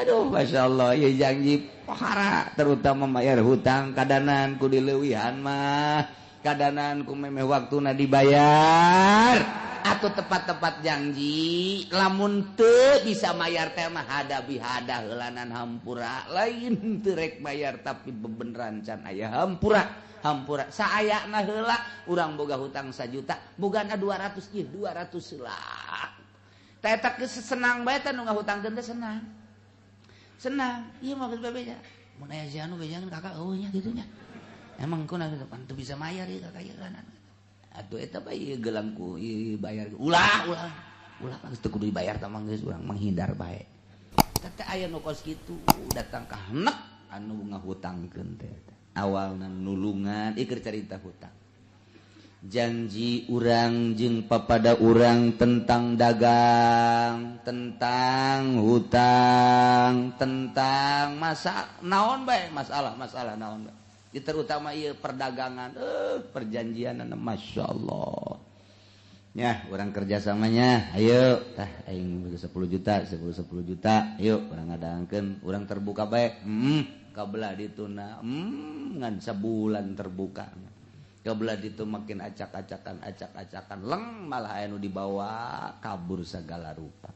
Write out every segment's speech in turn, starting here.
Aduh, Masya Allah ya, janji pohara, terutama bayar hutang kadanan ku dileuwihan mah, kadanan ku memeh waktuna dibayar atau tepat-tepat janji. Lamun teu bisa mayar teh mah hada bihada heulanan hampura, lain teu rek bayar tapi bebeneran can aya hampura. Hampura saayana heula. Urang boga hutang 1 juta, bogana 200, ieu 200 heula. Teh eta geus senang bae teh, nu ngahutangkeun teh senang senang. Ieu mah geus bebeja, mun aya si anu bejangan kakak eueuh nya kitu nya, emang kuna gitu pan teu bisa mayar ieu kakak ieu kan. Atuh eta bae ieu gelang ku ieu bayar, ulah ulah ulah, geus teu kudu dibayar tah mah, geus urang menghindar bae. Teh aya nu kos kitu datang ka henek anu ngahutangkeun teh. Awalna nulungan ieu carita hutang, janji urang jeung papada urang tentang dagang, tentang hutang, tentang masa naon bae, masalah masalah naon bae. Terutama ieu perdagangan, perjanjian, Masya Allah ya, urang kerjasamanya, ayo tah aing 10 juta, 10 10 juta, ayo urang ngadangkeun, urang terbuka bae. Kabelah dituna ngan sebulan terbuka, kabelah itu makin acak-acakan, acak-acakan, leng malah anu dibawa kabur segala rupa.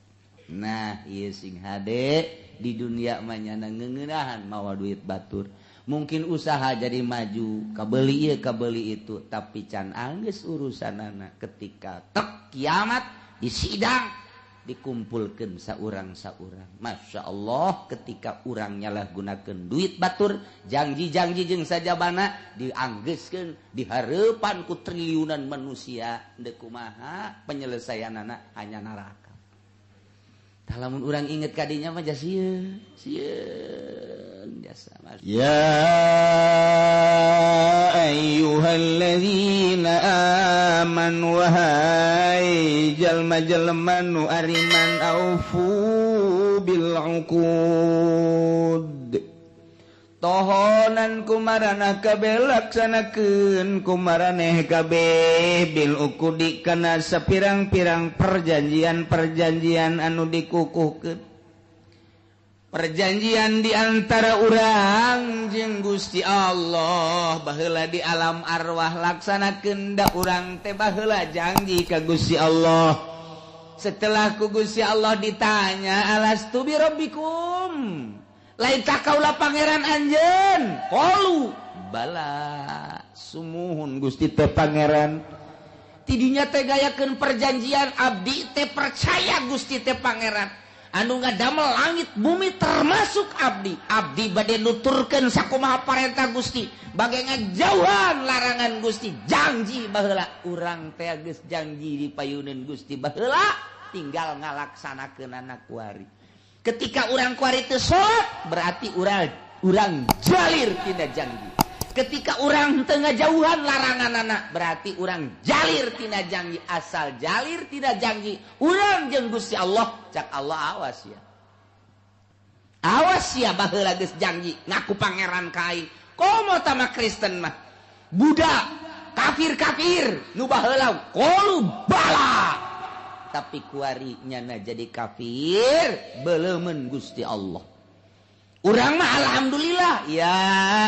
Nah, ieu sing hade di dunia mah nyana ngeuneunahan mawa duit batur, mungkin usaha jadi maju, kabeli ieu, kabeli itu, tapi can anggeus urusanana ketika tek kiamat di sidang dikumpulkan saurang-saurang. Masya Allah, ketika urang nyalahgunakeun duit batur, janji-janji jeung sajabana dianggeuskeun di hareupan ku triliunan manusia, deuk kumaha penyelesaianana? Hanya neraka. Tah, lamun urang inget kadinya mah sieun sieun jasa. Ya ayyuhalladzina amanu, wahai jalma-jalma nu ariman, aufu bil uqud, tohonan kumaraneh kabeh, laksanakeun kumaraneh kabeh, bil uqudi kana sapirang-pirang perjanjian-perjanjian anu dikukuhkeun, perjanjian di antara urang jeung Gusti Allah baheula di alam arwah. Laksanakeun, da urang teh baheula janji ka Gusti Allah. Setelah ku Gusti Allah ditanya, "Alastu bi rabbikum?" Lain tak kaula pangeran anjeun? Qalu bala, sumuhun Gusti teh pangeran. Tidinya teh gayakeun perjanjian, abdi teh percaya Gusti teh pangeran anu ngadamel langit bumi termasuk abdi. Abdi bade nuturkeun sakumaha parentah Gusti, bade ngajauhan larangan Gusti. Janji baheula urang teh geus janji di payuneun Gusti baheula, tinggal ngalaksanakeun anak kuari. Ketika urang kuari teu salat, berarti urang urang jalir tina janji. Ketika urang teu ngajauhan larangan anak, berarti urang jalir tina janji. Asal jalir tina janji urang jeung Gusti Allah, cak Allah, "Awas ya, awas ya, baheula geus janji ngaku pangeran ka aing." Komo tama Kristen mah, Buddha, kafir-kafir nu baheula qalu bala, tapi kuari nyana jadi kafir, belemen Gusti Allah. Urang mah alhamdulillah. Ya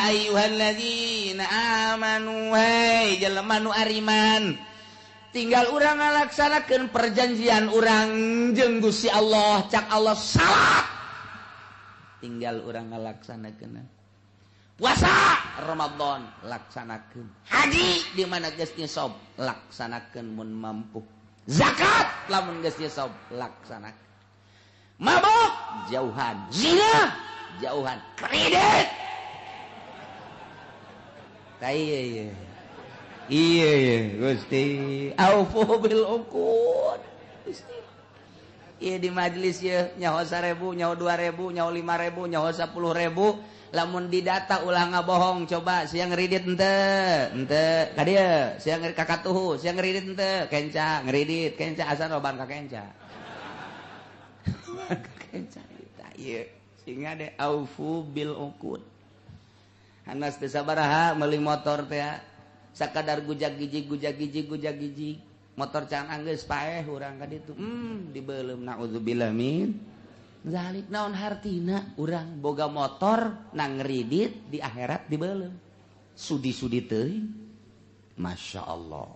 ayyuhalladzina amanu, hey jelema nu ariman, tinggal urang ngalaksanakeun perjanjian urang jeung Gusti Allah. Cak Allah salat, tinggal urang ngalaksanakeun, puasa Ramadan laksanakeun, haji di mana geus nisab laksanakeun mun mampu, zakat lamun geus nisab laksanakeun, mabok jauhan, zina jauhan, kredit. Iya iya iya iya Gusti, aufu bil uqud. Gusti, iya di majelis ya, nyaho 1.000, nyaho 2.000, nyaho 5.000, nyaho 10.000, lamun didata ulah ngabohong. Coba sia ngeridit ente ente ka dieu, sia ngeridit kakatuhu, sia ngeridit ente kenca, ngeridit kenca, asal loban ka kenca, ka kenca. Iya, sehingga de aufu bil uqud. Hanas teh sabaraha meuli motor teh, sakadar gujag gijig, gujag gijig, gujag gijig, motor can anggeus paeh urang ka ditu, dibeuleum. Naudzubillah min. Zalik naon hartina urang boga motor nang ngredit di akhirat dibeuleum. Sudi-sudi teuing. Masya Allah.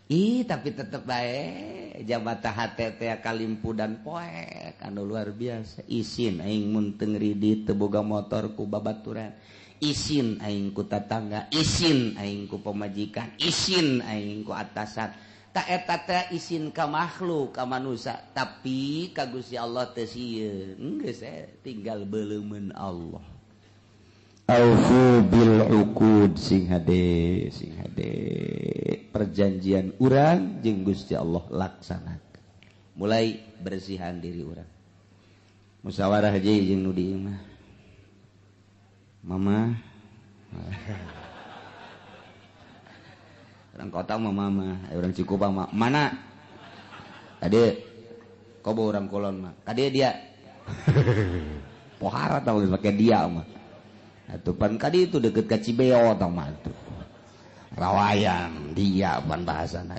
Ih tapi tetep bae jabata hate teh kalimpu dan poek anu luar biasa. Isin aing mun teu ngredit teu boga motor ku babaturan. Isin aing ku tatangga, isin aing ku pamajikan, isin aing ku atasan. Tak eta teh isin ka makhluk ka manusia, tapi ka Gusti Allah teu sieun. Geus tinggal beuleumeun Allah. Aufu bil uqud sing hade, sing hade. Perjanjian urang jeung Gusti Allah laksanakeun. Mulai bersihan diri urang. Musyawarah jeung nu di imah. Mama. Orang kota mah mama, orang Cikupa mah mana? Tadi kobo orang Kulon mah. Kade dia. Pohara tau pakai dia mah. Atuh pan kadi itu deket ka Cibeo tau mah tuh. Rawayan dia pan bahasana.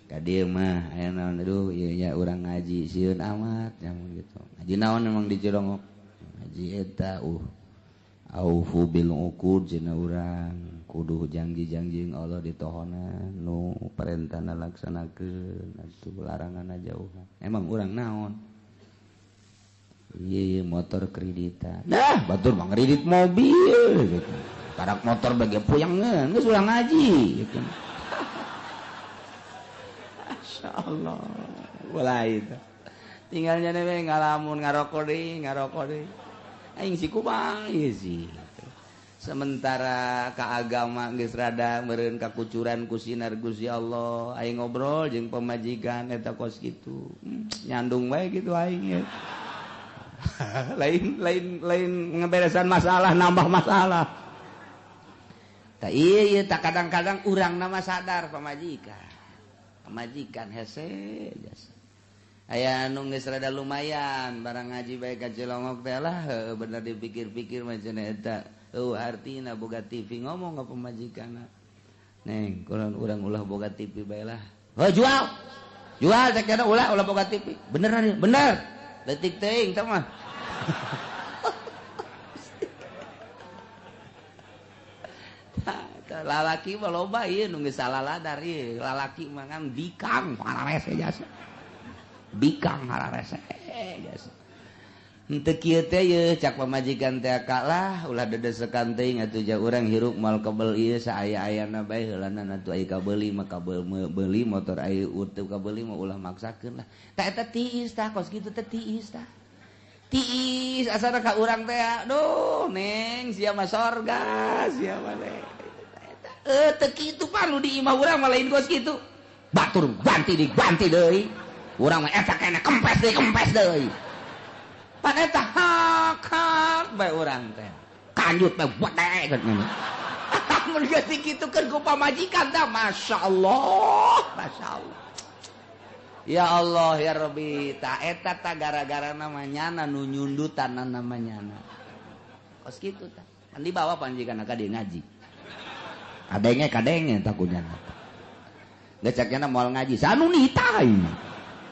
Kade mah aya naon aduh ieu nya urang ngaji sieun amat nyamun gitu. Ngaji naon emang di Cilongok? Ngaji eta aufu bil uqud cenah urang kudu janji-janji Allah ditohonan nu perintahna laksanakeun atuh laranganna jauhan. Emang urang naon? Ieu motor kreditan. Nah, batur mah ngredit mobil gitu. Karak motor bagi puyangeun geus urang ngaji gitu. Masyaallah. Mulai itu. Tinggalnya we ngalamun ngarokok deui, ngarokok deui. Aing si kubang ieu sih. Sementara ka agama geus rada meureun kakucuran ku sinar Gusti Allah, aing ngobrol jeung pamajikan eta kos kitu. Nyandung bae kitu aing ya. Lain lain lain ngeberesan masalah nambah masalah. Tak ieu tak kadang-kadang urang nama sadar pamajikan. Pamajikan hese jasa. Aya anu geus rada lumayan barang ngaji bae ka Cilongok teh lah bener dipikir-pikir mah cenah eta eueuh artina boga TV ngomong ka pamajikanna. Neng kulon urang ulah boga TV bae lah. Heuh jual. Jual teh kana ulah ulah boga TV. Beneran bener. Leutik teuing teh mah. Lalaki mah loba ieu nu geus salah ladar ieu lalaki mah ngan bikang pararese jasa. Bikang hararese jasa. Henteu kieu teh ye cak pamajikan teh kalah ulah dedesekan teuing atuh ja urang hirup moal kebel ieu saaya-ayana bae heulanan atuh aya kabeuli mah kabeuli motor aya teu kabeuli mah ulah maksakeun lah. Tah eta tiis tah kos kitu teh tiis tah. Tiis asana ka urang teh aduh neng sia mah sorga sia mah teh. Eta teu kitu pan nu di imah urang mah lain kos kitu. Batur ganti diganti deui. Urang mah eta kena kempes deui. Pan eta hak hak bae urang teh. Kanjut bae bedek gitu. Mun geus dikitukeun ku pamajikan tah masyaallah, masyaallah. Ya Allah ya Rabbi, ta eta ta gara-gara namanya nu nyundutan namanya. Kos kitu tah. Kan dibawa pamajikan ka dieu ngaji. Kadenge kadenge takunya. Geus cakna moal ngaji, sanu nitah.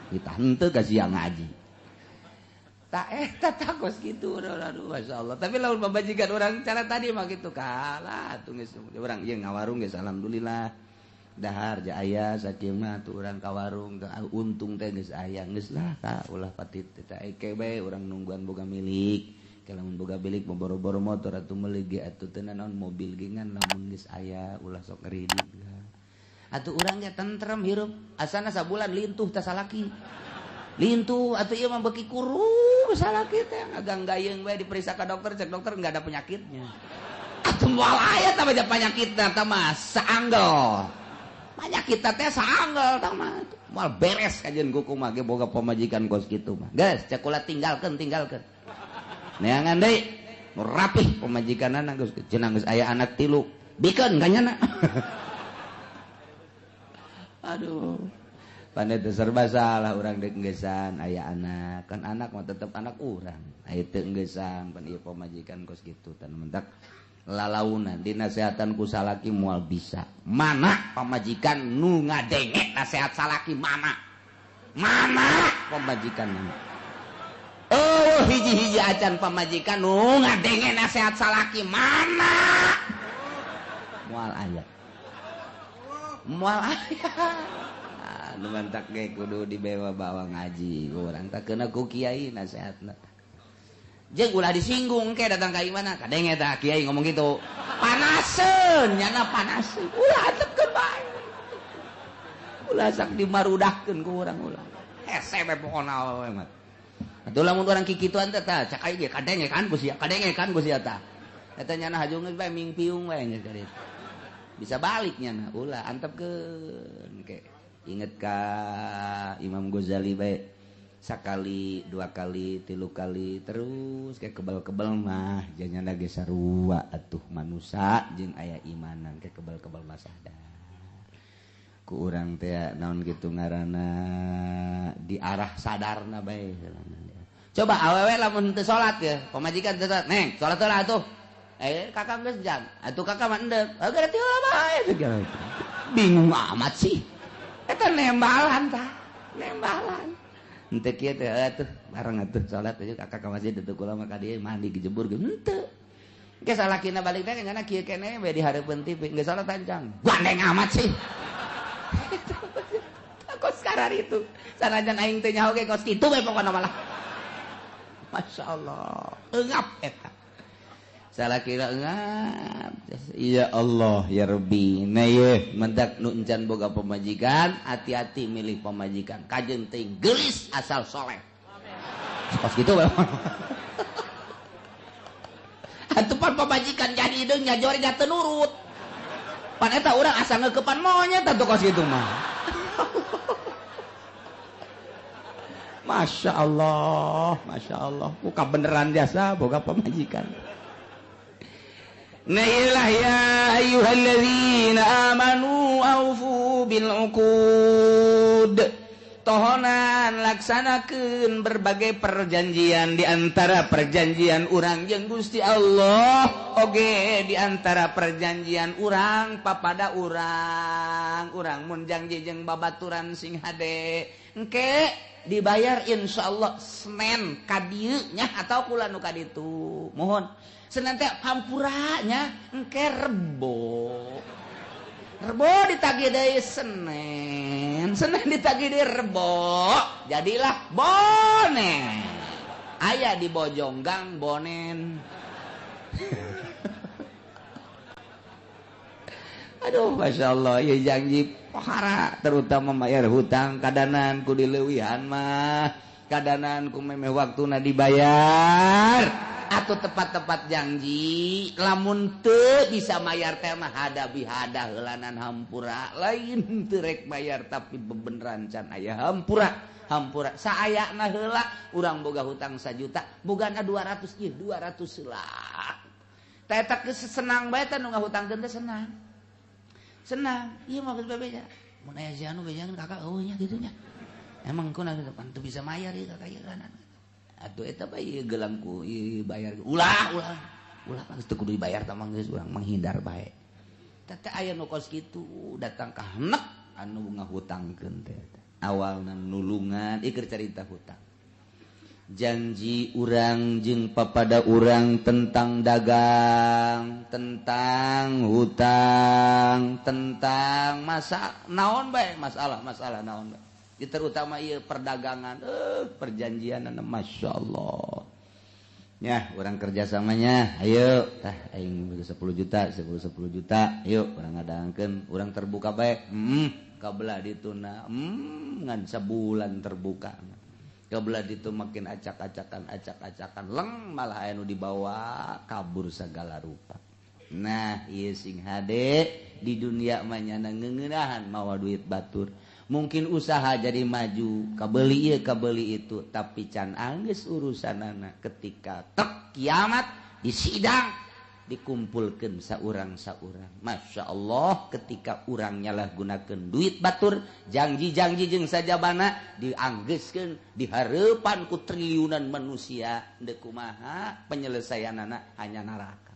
Kita henteu ka sia ngaji. Tak eta takos kitu aduh masyaallah. Tapi lamun pamajikan urang cara tadi mah kitu kalah atuh geus urang ieu ngawarung geus alhamdulillah. Dahar ja aya sakieu mah atuh urang ka warung untung teh geus aya geus lah ka ulah patit teh eke bae urang nungguan boga milik. Ke lamun boga milik boro-boro motor atuh meuli ge atuh teu naon mobil ge ngan lamun geus aya ulah sok kredit. Atuh urang ge tentrem hirup asana sabulan lintuh teh salaki. Lintuh atuh ieu mah beuki kurus salaki teh ngaganggayeung bae diperiksa ka dokter cek dokter enggak ada penyakitnya. Atuh moal aya tah baca penyakitna tah mah saanggel. Penyakit teh saanggel tah mah. Moal beres kajeun kuku mah ge boga pamajikan kos kitu mah. Geus cek kula tinggalkeun tinggalkeun. Neangan deui nu rapih pamajikanana geus cenah geus aya anak tilu. Bikeun ka nyana. Aduh, pandai serba salah urang dek nggesan aya anak, kan anak mah tetep anak urang. Aya teu nggesan pan ieu pamajikan kos kitu tan mentak lalaunan dinasehatan ku salaki moal bisa. Mana pamajikan nu ngadenge nasehat salaki mana? Mana pamajikan? Eueuh hiji-hiji acan pamajikan nu ngadenge nasehat salaki mana? Moal aya. Moal aya. Nu mantak ge kudu dibawa-bawa ngaji urang tak kena ku kiai nasehatna. Jeung ulah disinggung ke datang ka imana kadenge tah kiai ngomong gitu. Panaseun nyana panaseun. Ulah antepkeun bae. Ulah sak dimarudahkeun ku urang ulah. Hese we pokona we mah. Atuh lamun urang kikituan teh tah cak aing ge kadenge kan ku sia, kadenge kan ku sia tah. Eta nyana hajung geus bae mingpiung we geus ka ditu. Bisa balik nyana ulah antepkeun ke. Inget ka Imam Ghazali bae sakali, dua kali, tilu kali terus kayak kebal-kebal mah janyana ge sarua atuh manusa jeung aya imanan kayak kebal-kebal mah sadar. Ku urang teh naon kitu ngaranna di arah sadarna bae. Coba awewe lamun teu salat ya, pamajikan teu salat, "Neng, salat heula atuh." Kakak geus jam. Atuh kakak mah endek. Geus heula bae. Bingung amat sih. Eta nembalan tah, nembalan. Henteu kieu teh atuh bareng atuh salat aja kakak ka masjid teu kula mah ka dieu mandi gejebur ge henteu. Ge salakina balik teh nyana kieu keneh we di hareupeun TV geus salat ancang. Gandeng amat sih. Kos karar itu. Sanajan aing teu nyaho ge kos kitu we pokona malah. Masya Allah, engap eta. Salakina engap. Ya Allah ya Rabbi. Nah ye mendak nu encan boga pemajikan, hati-hati milih pemajikan. Kajeun teuing geulis asal soleh. Kos kitu we. Atuh pan pemajikan jadi hideung nyajori nya teu nurut. Pan eta urang asal ngeukepan monyet atuh kos kitu mah. Masya Allah, Masya Allah. Buka beneran jasa boga pemajikan. Nailah ya ayyuhalladzina amanu aufu bil uqud. Tohonan laksanakeun berbagai perjanjian di antara perjanjian urang jeung Gusti Allah oge di antara perjanjian urang papada urang. Urang mun janji jeung babaturan sing hade engke dibayar insyaallah Senin ka dieu nya atau kula nu ka ditu. Mohon Senin teh hampura nya engke Rebo. Rebo ditagih deui Senin, Senin ditagih deui Rebo, jadilah bonen. Aya di Bojonggang bonen. Aduh, Masya Allah, ya janji pohara terutama bayar hutang kadanan ku dileuwihan mah, kadanan ku memeh waktuna dibayar atau tepat-tepat janji lamun teu bisa mayar teh mah hadabi hadah heulanan hampura lain teu rek bayar tapi bebeneran can aya hampura hampura saayana heula urang boga hutang 1 juta bogana 200 ieu 200 heula teh eta geus senang bae teh nu ngahutangkeun teh senang senang ieu mah geus bebeja mun aya si anu bejangan kakak eueuh nya kitu nya emang kuna pan teu bisa mayar ieu kakak ieu kanan atuh eta bae ieu gelang ku ieu bayar ulah ulah ulah geus teu kudu dibayar tah mah geus urang menghindar bae teh teh aya nu kos kitu datang ka henek anu ngahutangkeun teh awalna nulungan ieu keur carita hutang janji urang jeung papada urang tentang dagang tentang hutang tentang masa naon bae masalah masalah naon bae terutama ieu perdagangan perjanjian Masya Allah ya orang kerjasamanya ayo tah aing 10 juta 10 juta ayo urang ngadangkeun urang terbuka bae kabelah dituna ngan sabulan terbuka kabelah ditu makin acak-acakan leng malah aya nu dibawa kabur segala rupa. Nah ieu sing hade di dunia mah nyana ngeuneunahan mawa duit batur mungkin usaha jadi maju kabeli ieu kabeli itu tapi can anggeus urusanana ketika tek kiamat di sidang dikumpulkeun saurang-saurang. Masya Allah ketika urang nyalahgunakeun duit batur janji-janji jeung sajabana dianggeuskeun di hareupan ku triliunan manusia deuk kumaha penyelesaianana hanya neraka.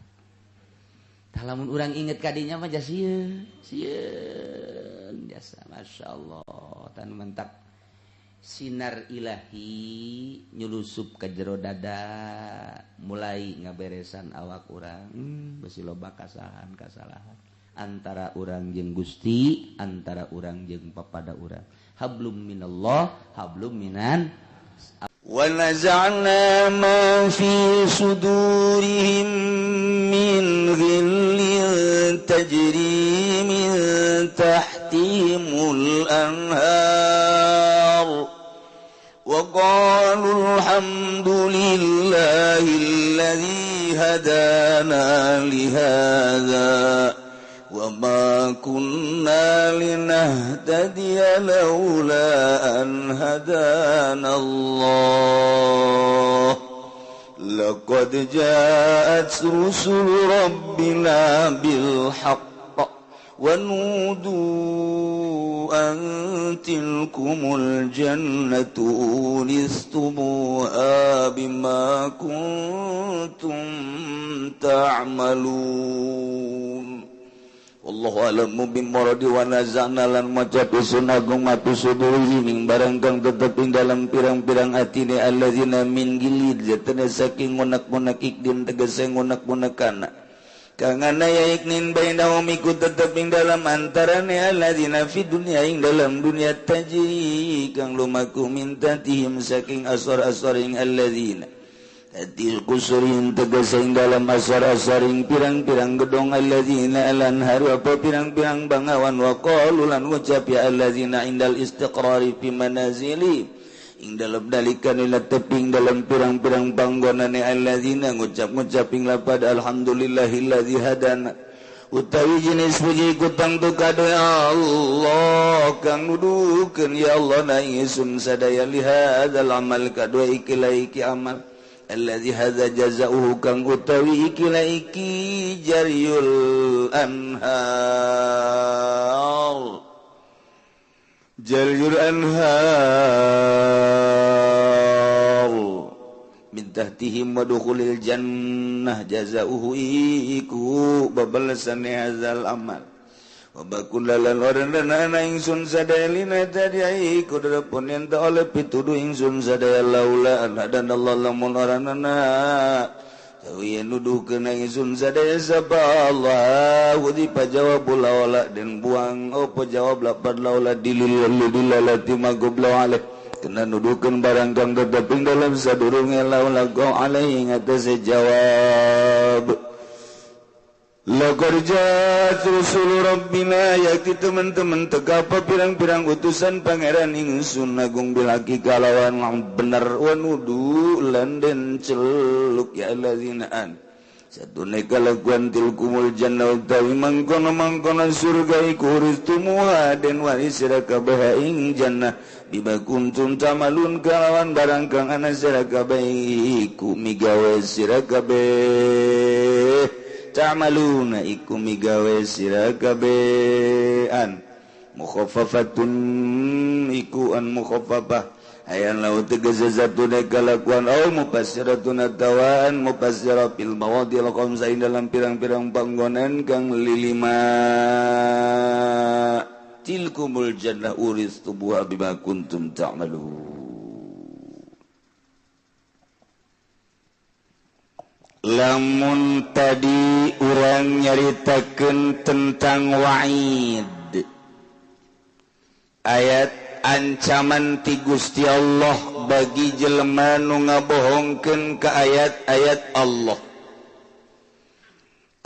Tah lamun urang inget ka dinya mah sieun sieun jasa Masya Allah tan mentak Sinar ilahi nyulusup ke jero dada, mulai ngaberesan awak urang, besi loba kasalahan-kasalahan antara urang jeung Gusti, antara urang jeung papada urang. Hablum minallah, hablum minan. Wa naza'na ma fi sudurihim min ghillin tajri min tahtihimul anhar wa qalu alhamdulillahi alladhi hadana lihadza wa ma kunna linahtadiya laula an hadana Allah laqad ja'at rusul rabbina bil haqq wa nudu an tilkumul jannatu uristumuha bima kuntum ta'malun. Wallahu a'lamu bimuradi wa nazana lan maca usun agung matu suduri ning barang kang tetep ing dalam pirang-pirang atine allazina min gilid zatana saking ngunak-ngunak ikdin tegese ngunak-ngunakana kang ana ya iknin bainahum iku tetep ing dalam antarane allazina fi dunya ing dalam dunya tajri kang lumaku minta tihim saking asor-asor ing allazina Ati kusurin tegese ing dalam asar-asaring pirang-pirang gedong allazina alanharu apa pirang-pirang bangawan wa qalu lan ngucap ya allazina indal istiqrari fi manazili ing dalam dalikan ila teping dalam pirang-pirang panggonane allazina ngucap-ngucap ing lapad alhamdulillahillazi hadana utawi jenis puji kutang tu kade Allah kang nuduhkeun ya Allah na ingsun sadaya lihadzal amal kadua ikilah iki amal alladzi hadza jazaohu kang utawi ikilah iki jaryul anhar jaryul anhar min tahtihim wa dukhulil jannah jazaohu iku babalasan hadzal amal wa bakun lalan orang ana ingsun sadaya lina tadi iku derepun yen ta oleh pituduh ingsun sadaya laula an hadanallahu lamun oranana tawi nuduhkeun ingsun sadaya sapa Allah di pajawab laula den buang opo jawab lapad laula dilil dilalati magobla aleh kena nuduhkeun barang kang tetep ing dalam sadurunge laula go alaihi ngatasé jawab. Laqad ja'at rusul rabbina yakti teman-teman tegapa pirang-pirang utusan pangeran ingsun agung bil hakika lawan bener wa nudu lan den celuk ya allazina an satune kalakuan tilkumul jannah utawi mangkono-mangkono surga iku uristumuha den waris sira kabeh ing jannah bima kuntum tamalun kalawan barang kang ana sira kabeh iku migawe sira kabeh ta'maluna iku migawe sira kabehan mukhaffafatun iku an mukhaffafah ayan lau tegese zatune kalakuan au mufassiratun atawaan mufassira fil mawadil khamsa dalam pirang-pirang panggonan kang lilima tilkumul jannah uristumuha bima kuntum ta'malun. Lamun tadi urang nyaritakeun tentang wa'id, ayat ancaman ti Gusti Allah bagi jelema nu ngabohongkeun ka ayat-ayat Allah.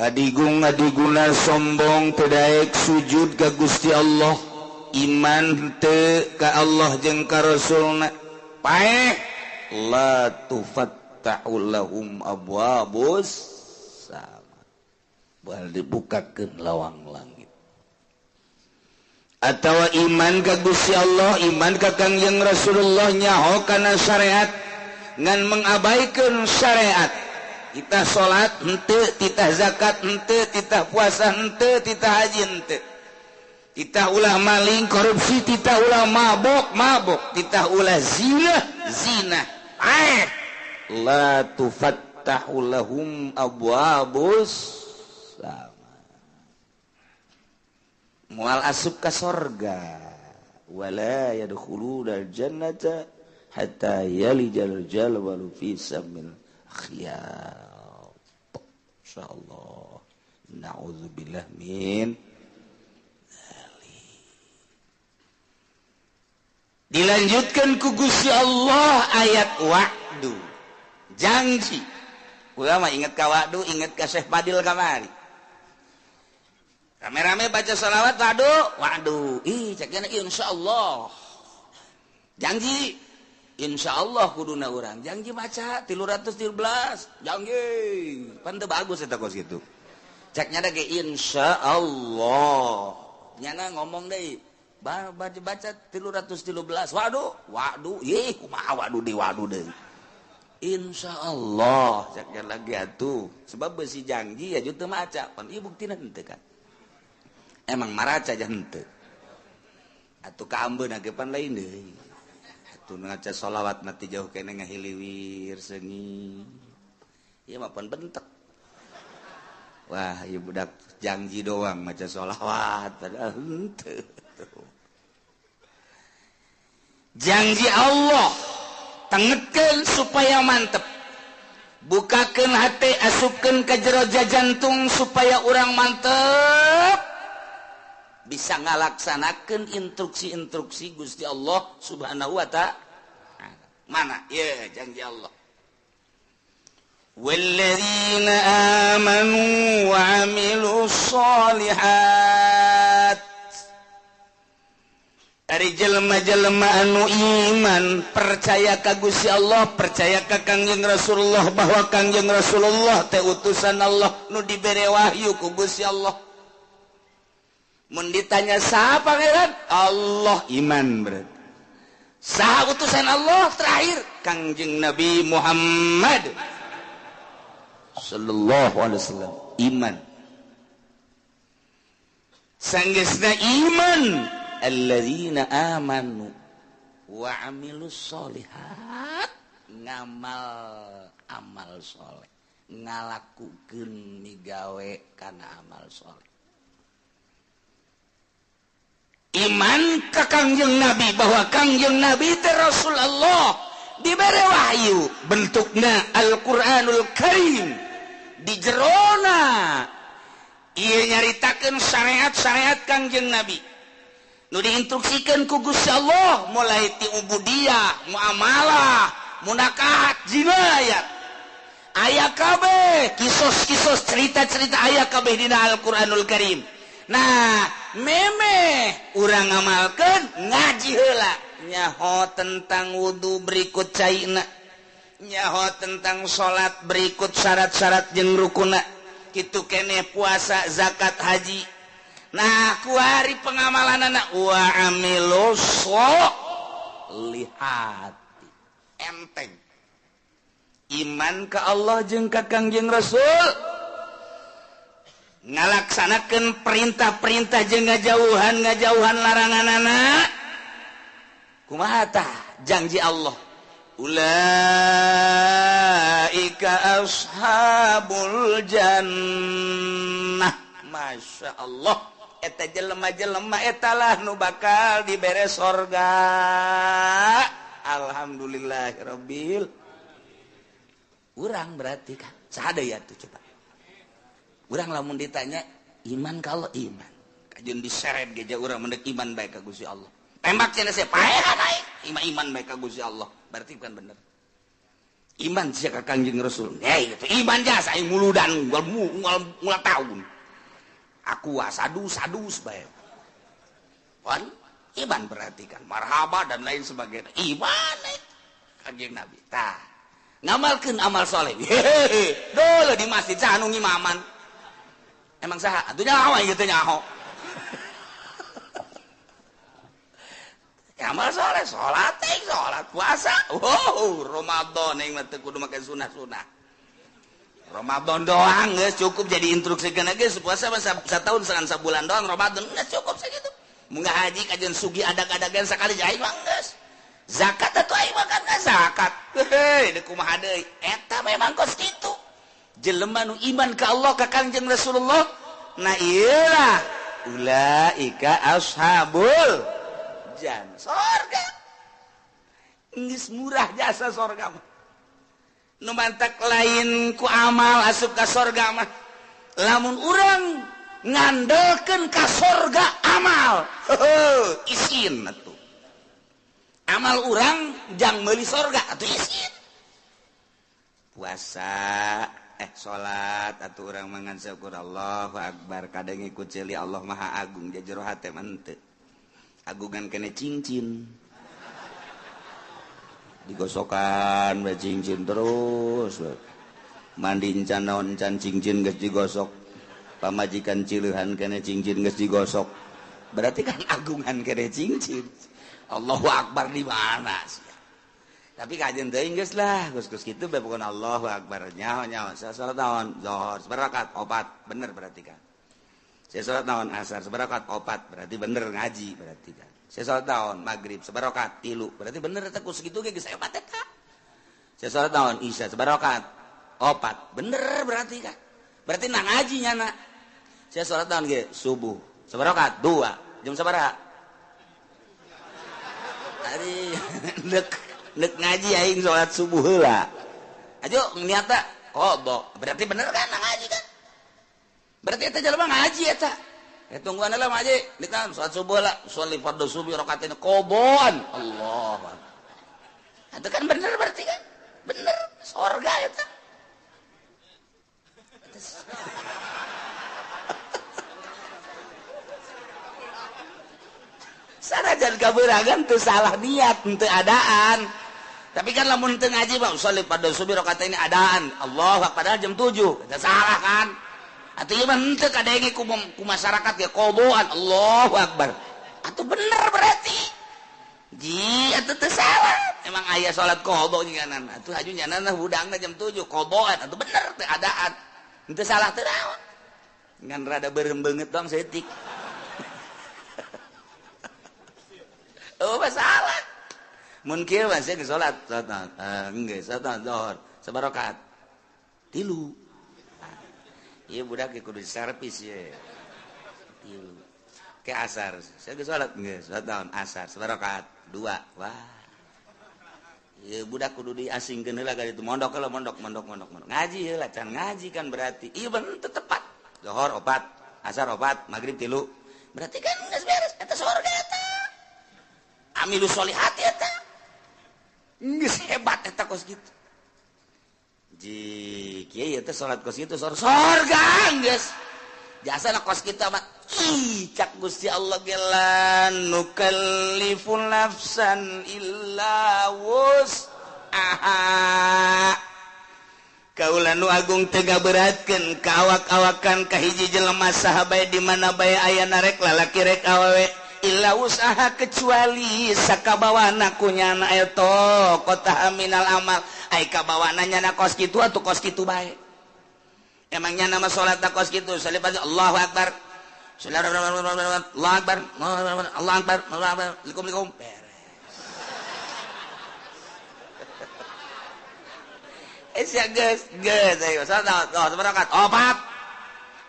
Adigung adiguna sombong teu daek sujud ka Gusti Allah, iman teu ka Allah jeung ka Rasulna, paeh la tufat ta'ullahum abwabus sama bal dibukakeun lawang langit. Atawa iman ka Gusti Allah, iman ka Kangjeng Rasulullah nyaho kana syariat ngan mengabaikeun syariat. Titah salat henteu, titah zakat henteu, titah puasa henteu, titah haji henteu. Titah ulah maling korupsi, titah ulah mabok mabok, titah ulah zina zina. Aeh la tufattahu lahum abwabus sama moal asup ka sorga Wala yadkhuluna al-jannata hatta yalijal jalwalu fi samil khiyat. Insyaallah. Na'udzubillah min dzalik. Dilanjutkan ku Gusti Allah ayat wa'du. Janji. Urang mah inget ka wa'du, inget ka Syekh Fadil kamari. Rame-rame baca sholawat wa'du, wa'du. Ih, ceknya insyaallah. Janji. Insyaallah kuduna urang. Janji maca 313. Janji. Pan teu bagus eta kos kitu. Ceknya da ge insyaallah. Nyana ngomong deui. Baca 313. Wa'du, wa'du. Ih, kumaha wa'du di wa'du deui. Insyaallah ceknya lagi atuh. Sebab besi janji ya teu maca. Pan ieu buktina henteu kan. Emang maraca aja henteu. Atuh kaambeuna ge pan lain deui. Atuh ngaca sholawat mati jauh kene ngahiliwir seungit. Ieu mah pan bentek. Wah, ieu budak janji doang maca sholawat padahal henteu. Janji Allah tengetkeun supaya mantep. Bukakeun hate, asupkeun ka jero jantung supaya urang mantep. Bisa ngalaksanakeun instruksi-instruksi Gusti Allah Subhanahu wa ta'ala. Mana? Ya, janji Allah. Walladzina amanu wa amilus sholihat. Ari jelema-jelema anu iman, percaya ka Gusti Allah, percaya ka Kangjeng Rasulullah bahwa Kangjeng Rasulullah teh utusan Allah nu dibere wahyu ku Gusti Allah. Mun ditanya saha pangeran? Allah, iman berarti. Saha utusan Allah terakhir? Kangjeng Nabi Muhammad sallallahu alaihi wasallam. Iman. Sanggeusna iman, alladzina amanu wa amilus sholihat, ngamal amal soleh, ngalakukeun migawe kana amal soleh. Iman ka Kangjeng Nabi bahwa Kangjeng Nabi teh Rasul Allah, dibere wahyu bentukna Al-Qur'anul Karim, di jerona ieu nyaritakeun syariat-syariat Kangjeng Nabi nu diinstruksikeun ku Gusti Allah mulai ti ubudiyah, muamalah, munakahat, jinayat. Aya kabeh kisos-kisos cerita-cerita aya kabeh dina Al-Qur'anul Karim. Nah, memeh urang ngamalkeun ngaji heula nyaho tentang wudu berikut caina, nyaho tentang salat berikut syarat-syarat jeung rukuna, kitu keneh puasa, zakat, haji. Nah, kuari pengamalanana wa amilus sholihati. Enteng. Iman ka Allah jeung ka Kangjeng Rasul, ngalaksanakeun perintah-perintah jeung ngajauhan laranganana. Kumaha tah janji Allah? Ulaika ashabul jannah. Masya Allah, eta jelema-jelema etalah nu bakal dibere sorga. Alhamdulillahirabbil. Urang berarti kan saha deui atuh coba. Urang lamun ditanya iman kalau iman, kajeun diseret ge urang mendek iman bae ka Gusti Allah. Tembak cenah sia paehan aing, iman bae ka Gusti Allah. Berarti bukan bener. Iman sia ka Kangjeng Rasul. Hei, gitu. Iman jasa aing muludan ngul tahun. Aku sadu-sadus bae. Wan, iman berarti kan marhaba dan lain sebagainya. Iman Kangjeng Nabi. Tah, ngamalkeun amal soleh. Hehehe, dulu di masjid saha nu ngimaman. Emang saha? Atuh nyaho ieu teh nyaho. Amal soleh, salat teh, salat puasa. Wow, Ramadan yang mah teu kudu make sunah-sunah. Ramadan doang geus cukup jadi instruksikeun geus puasa mah satahun sabulan doang Ramadan geus cukup sakitu. Mun haji kajeun sugih adag-adagan sakali aing mah geus. Zakat atuh aing mah kan zakat. Heuh, deuk kumaha deui? Eta memang kos kitu. Jelema nu iman ka Allah ka Kangjeng Rasulullah, nah iyalah ulaika ashabul jan sorga. Geus murah jasa sorga mah. Nu mantak lain ku amal asup ka sorga mah. Lamun urang ngandelkeun ka sorga amal, heuh isin atuh. Amal urang jang meuli sorga atuh isin. Puasa salat atuh urang mangan syukur Allahu akbar kadang ngikut ceuli Allah Maha Agung jero hate mah henteu. Agungan kene cincin. Digosokan we cincin terus. Mandi encan naon encan cincin geus digosok. Pamajikan cileuhan kene cincin geus digosok. Berarti kan agungan kene cincin. Allahu akbar di mana sih? Tapi kajian teuing geus lah, geus-geus kitu bae pokona Allahu akbar. Nyaho-nyaho salat naon? Zuhur sabarakat opat, bener berarti kan. Saya salat naon? Asar sabarakat opat, berarti bener ngaji berarti kan. Saya salat naon? Maghrib sabarakat tilu, berarti bener eta ku sakitu ge geus hebat eta. Saya salat naon? Isya sabarakat opat, bener berarti kan. Berarti na ngaji nyana. Saya salat naon ge? Subuh sabarakat dua, jam sabaraha? Ari nek ngaji aing salat subuh heula. Ajo niatna qada. Berarti bener kan ngaji kan? Berarti eta jelema ngaji eta. Tungguan heula ngaji, ditahan salat subuh lah, sholli fardhu subuh rakaatain qadaan. Allah. Itu kan bener berarti kan? Bener sorga eta. Sanajan kabeuragan teu salah niat, teu adaan. Tapi kan lamun teu ngaji mah sholli fardhu subuh rakaatain adaan. Allah padahal jam 7. Eta salah kan? Atuh ieu mah henteu kadenge ku masyarakat ge qadaan. Allahu akbar. Atuh bener berarti. Ji atuh teu salah. Emang aya salat qada nyanan. Atuh haju nyanan hudangna jam 7 qadaan. Atuh bener teu adaan. Henteu salah teu naon. Ngan rada beureum beungeut doang saeutik. Oh masalah. Mun kieu mah geus salat, salat geus salat zuhur, sabarakat. Tilu. Ieu budak ge kudu servis ye. Tilu. Ke asar, saya geus salat geus salat naon asar, sabarakat dua. Wah. Ieu budak kudu diasingkeun heula ka ditu mondok heula mondok mondok mondok mondok. Ngaji heula can ngaji kan berarti. Ieu bener teu tepat. Zuhur opat, asar opat, magrib tilu. Berarti kan geus beres eta sorga eta. Amilu solihati eta. Geus hebat eta kos kitu. Ji kieu ieu teh salat kos kitu sorga geus. Jasana kos kitu mah ih cak Gusti Allah ge la nukallifu nafsan illa wus'aha. Kaula nu agung teu ngaberatkeun ka awak-awakan ka hiji jelema saha bae di mana bae aya narek lalaki rek awewe. Illa usaha kecuali sakabawana ku nyana eta kota minal amal ai kabawana nyana kos kitu atuh kos kitu bae. Emang nyana mah salat kos kitu salih Allahu akbar. Allahu akbar. Allahu akbar. Allahu akbar. Likum-likum beres. Sia geus geus ayo salat sabarakat opat.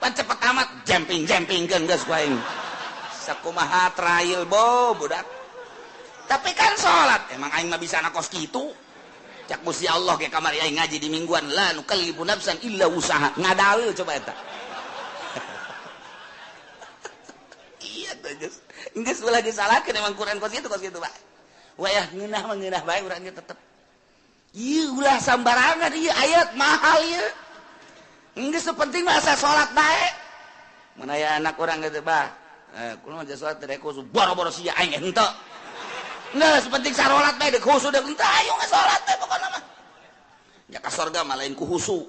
Pan cepet amat jemping-jempingkeun geus ku aing. Sakumaha trail bo budak. Tapi kan salat emang aing mah bisa na kos kitu. Cak Gusti Allah ge kamari aing ngaji di mingguan la nukallifu nafsan illa usaha. Ngadalil coba eta. Iya tuh geus. Geus ulah disalahkeun emang Quran kos kitu bae. Wayah ngeunah mah ngeunah bae urang ge tetep. Ieu ulah sambarangan ieu ayat mahal ieu. Geus penting mah asa salat bae. Mun aya anak urang geus bah. Kulo mah salat teh khusu boro-boro sia aing henteu. Geus penting sarolat bae deuk khusu deuk henteu ayo salat teh pokona mah. Nya ka sorga mah lain ku khusu.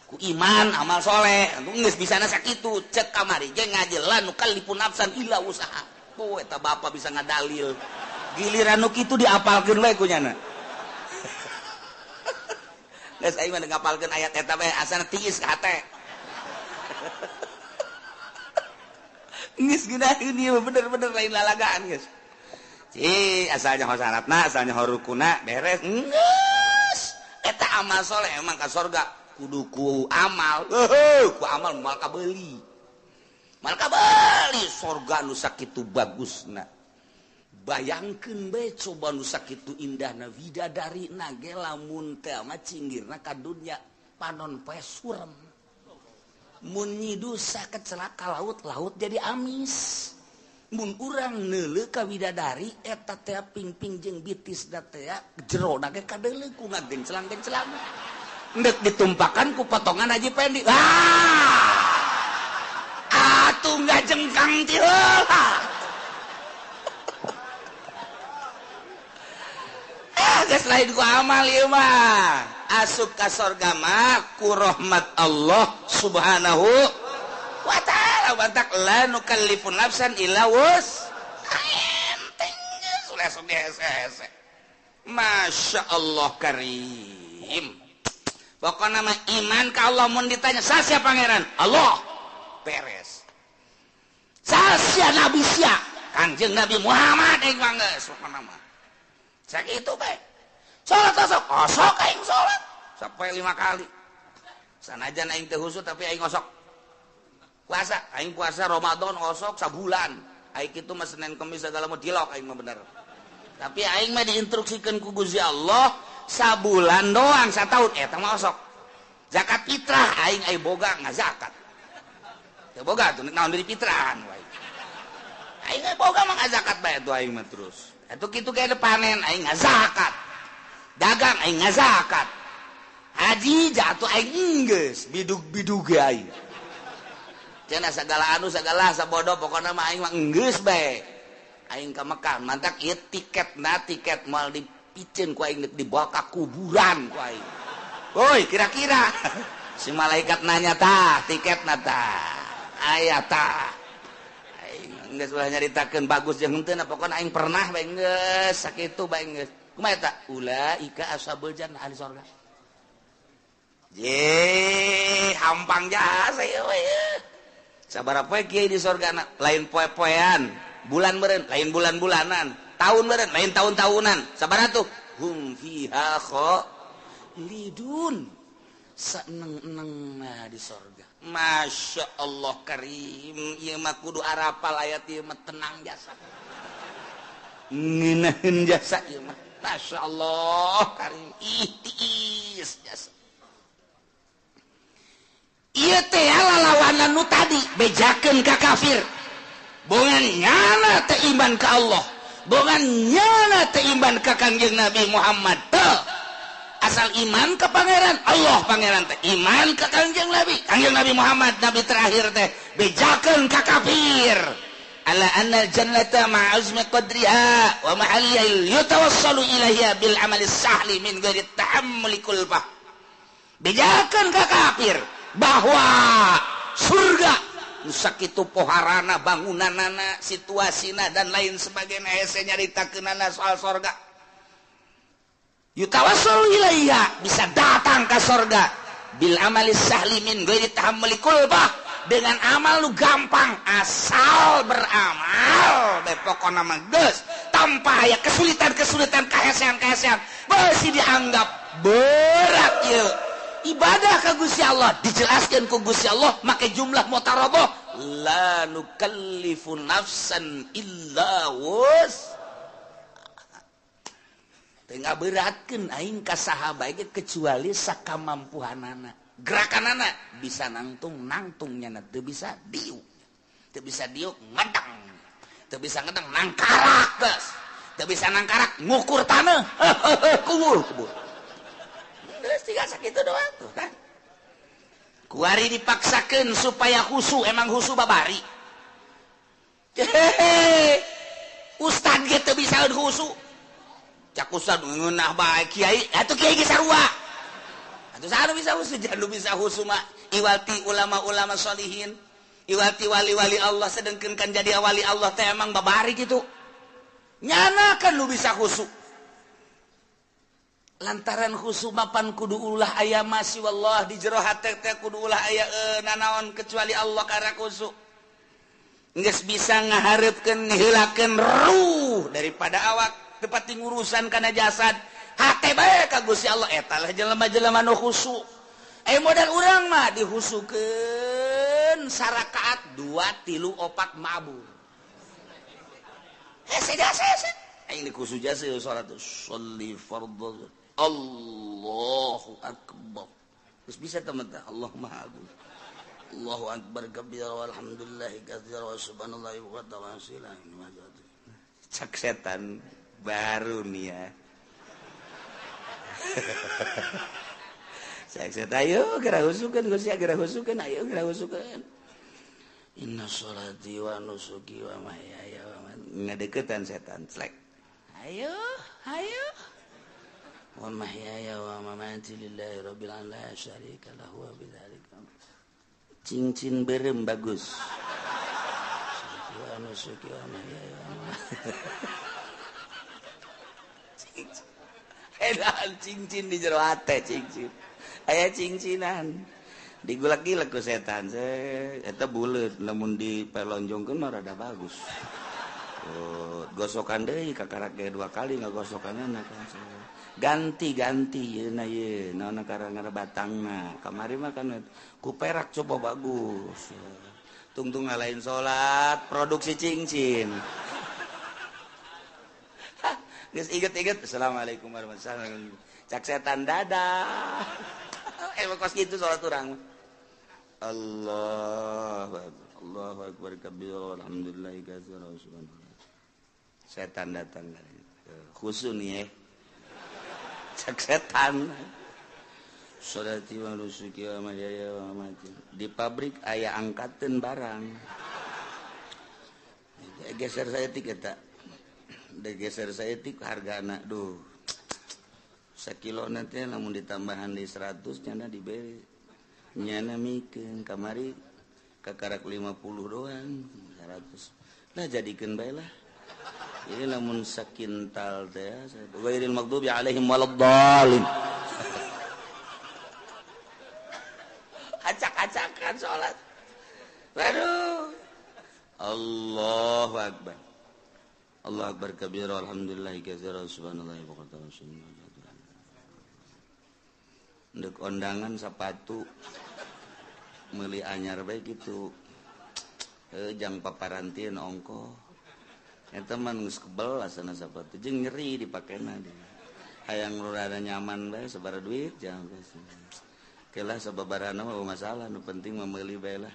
Ku iman amal soleh. Geus bisana sakitu cek kamari ge ngaji la nukallifu nafsan illa usaha. Po eta bapa bisa ngadalil. Giliran nu kitu diapalkeun we ku nyana. Geus aing mah ngapalkeun ayat eta bae asana tiis ka hate. Geus geunaheun ieu bener-bener lain lalagaan geus. Ci asalnya ho syaratna, asalnya ho rukuna beres. Geus. Eta amal soleh emang ka sorga kudu ku amal. Heuh, ku amal moal kabeuli. Moal kabeuli sorga nu sakitu bagusna. Bayangkeun bae coba nu sakitu indahna widadari na ge lamun teh mah cinggirna ka dunya panon poe surem. Mun nyidusa kecelaka laut-laut jadi amis. Mun urang neuleuh ka widadari eta teh pingping jeung bitis da teh jerona ge kadeuleuh ku ngagencelang-gencelang. Endek ditumpakan ku potongan Haji Pendi. Ah! Atuh ngajengkang ti heula. Geus lain ku amal ieu mah. Asup ka sorga mah ku rahmat Allah Subhanahu wa ta'ala. Bantak la nukallifu nafsan illa wus. Enteng geus langsung dihese-hese. Masya Allah karim. Pokokna mah iman ka Allah mun ditanya sasia pangeran? Allah. Beres. Sasia nabi sia? Kanjeng Nabi Muhammad aing mah geus pokona mah. Sakitu bae. Salat osok, osok aing salat sampai 5 kali. Sanajan aing teu khusyuk tapi aing osok. Puasa, aing puasa Ramadan osok sabulan. Aing kitu mah Senin Kemis segala mah dilok aing mah bener. Tapi aing mah diinstruksikeun ku Gusti Allah sabulan doang sataun eta mah osok. Zakat fitrah aing ai boga ngazakat. Teu boga tuh naon dari fitrahan wae. Aing ai boga mah ngazakat bae tuh aing mah terus. Atuh kitu ge panen aing ngazakat. Dagang aing ngazakat. Haji jatuh aing geus bidug-bidug ge aing. Cenah sagala anu sagala sabodo pokona mah aing mah geus bae. Aing ka Mekah mantak ieu tiketna tiket moal dipiceun ku aing dibawa ka kuburan ku aing. Woi kira-kira si malaikat nanya tah tiketna tah aya tah. Aing geus ulah nyaritakeun bagus jeung henteu pokona aing pernah bae geus sakitu bae geus. Kumaha eta? Ulaika ashabul jannah ahli sorga. Ye, hampang jasa ieu we. Sabaraha poe kiai di sorgana? Lain poe-poean, bulan meureun, lain bulan-bulanan, tahun meureun, lain tahun-tahunan. Sabaraha tuh? Hum fiha khalidun. Saeneng-enengna di sorga. Masya Allah karim, ieu mah kudu arapal ayat ieu mah tenang jasa. Ngeunaheun jasa ieu mah. Masya Allah karim, ihtiis jasa. Ieu teh lalawanan nu tadi bejakeun ka kafir. Bongan nyana teh iman ka Allah, bongan nyana teh iman ka Kangjeng Nabi Muhammad teh. Asal iman ka pangeran Allah pangeran teh iman ka Kangjeng Nabi, Kangjeng Nabi Muhammad nabi terakhir teh bejakeun ka kafir. Ala anna al-jannata ma'azmi qadriha wa mahalliha yatawassalu ilaiha bil amali sahli min ghairi ta'ammuli kulfah. Bejakeun ka kafir bahwa surga nu sakitu poharana bangunanana situasina dan lain sebagainya hese nyaritakeunana soal sorga. Yutawassalu ilaiha bisa datang ka sorga bil amali sahli min ghairi ta'ammuli kulfah. Dengan amal lu gampang asal beramal pokona mah geus tanpa aya kesulitan-kesulitan kahesean-kahesean beusi dianggap berat ieu ibadah ka Gusti Allah dijelaskeun ku Gusti Allah make jumlah mutaroboh la nukallifu nafsan illa wus teu ngaberatkeun aing ka saha bae kecuali sakamampuhanana. Gerakan anak bisa nangtung nangtungnya teu bisa diuk, teu bisa diuk ngedang, teu bisa ngedang nangkarak geus, teu bisa nangkarak ngukur tanah, kubur kubur. Geus tiga sakitu doang tuh kan. Kuari dipaksakeun supaya khusu, emang khusu babari. Hehehe. Ustad ge teu bisa khusu. Cak ustad ngeunah bae kiai, atuh kiai ge sarua. Atuh saha bisa khusu, jangan bisa khusu mah iwati ulama-ulama sholihin, iwati wali-wali Allah sedengkeun kan jadi wali Allah teh emang babari gitu. Nyana kan lu bisa khusu. Lantaran khusu mapan kudu ulah aya masih wallah di jero hate teh kudu ulah aya nanaon kecuali Allah karena khusu. Geus bisa ngahareupkeun ngeheulakeun ruh daripada awak teu ngurusan kana jasad. Hate bae ka Gusti Allah eta lah jelema-jelema nu khusu. Modal urang mah dihusukeun sarakaat 2 3 4 mabur. Hese jasa hese. Aing khusus jasa salat sholli fardhu Allahu akbar. Terus bisa teman teh Allah Maha Agung. Allahu akbar kabira walhamdulillahi katsira wa subhanallahi wa ta'ala. Cak setan baru nih ya. Cak setan ayo geura husukeun geus ya geura husukeun ayo geura husukeun. Inna sholati wa nusuki wa mahyaya wa mamati. Ngadeukeutan setan slek. Ayo, ayo. Wa mahyaya wa mamati lillahi rabbil alamin la syarika lahu wa bidzalika. Cincin berem bagus. Wa nusuki wa mahyaya wa mamati. Cincin. Edan cincin di jero hate cincin. Aya cincinan. Digulak-gilak ku setan. Eta buleut lamun dipelonjongkeun mah rada bagus. Oh, gosokan deui kakarak ge dua kali ngagosokanna ganti-ganti yeuna ye naon karang batangna kamari mah kan ku perak coba bagus tungtung lain salat produksi cincin. Geus inget-inget assalamualaikum warahmatullahi wabarakatuh cak setan dadah. Emang kos kitu salat urang. Allah Allahu akbar kabira alhamdulillahi katsira subhanallah. Setan datang khusu nih ya. Cak setan. Sholati wa nusuki wa mahyaya wa mamati. Di pabrik aya angkateun barang. Geser saeutik eta. Geser saeutik hargana duh. Sakilo nanti lamun ditambahan di 100 nyana diberi. Nyana mikeun kamari kakarak 50 doang 100. Lah jadikeun bae lah. Ini lamun sakintal teh ghairil maghdubi alaihim waladdallin. Acak-acakan salat. Waduh. Allahu akbar. Allahu akbar kabira alhamdulillahi katsira subhanallahi wa bihamdihi. Ndek ondangan sepatu meuli anyar bae kitu. Jang paparantieun ongkoh. Eta mah geus kebel asana sapatu jeung nyeri dipakena dia. Hayang nu rada nyaman bae sabaraha duit jangan kelah sababarana mah masalah nu penting mah meuli bae lah.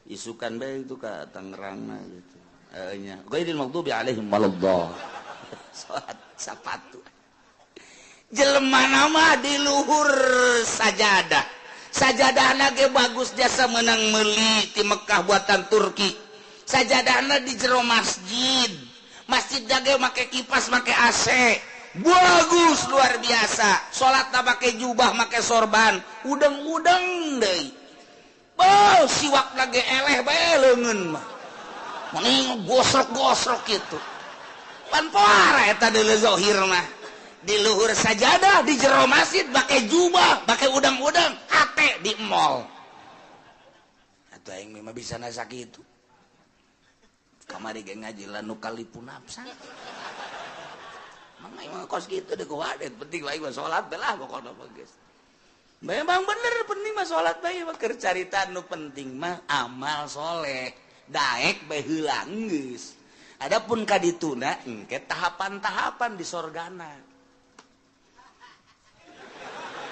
Isukan bae itu ka Tangerangna gitu. Heeh nya. Ghairil maghdubi alaihim waladdallin. Salat sapatu. Jelema nama di luhur sajadah. Sajadahna ge bagus jasa meunang meuli ti Mekah buatan Turki. Sajadahna di jero masjid. Masjid dage make kipas, make AC. Bagus luar biasa. Salatna make jubah, make sorban, udeng-udeng deui. Beuh, siwakna ge eleh bae leungeun mah. Mending gosrok-gosrok kitu. Pan poara eta deuleu zahir mah. Di luhur sajadah, di jero masjid make jubah, make udeng-udeng, hate di mall. Atuh aing mah bisa nasa kitu. Kamari ge ngaji la nu kalipu nafsa. Mang aing mah kos kitu deui kuwadet, penting aing mah salat bae lah pokona mah geus. Memang bener penting mah salat bae mah keur carita nu penting mah amal soleh. Daek bae heula geus. Adapun ka dituna engke tahapan-tahapan di sorgana.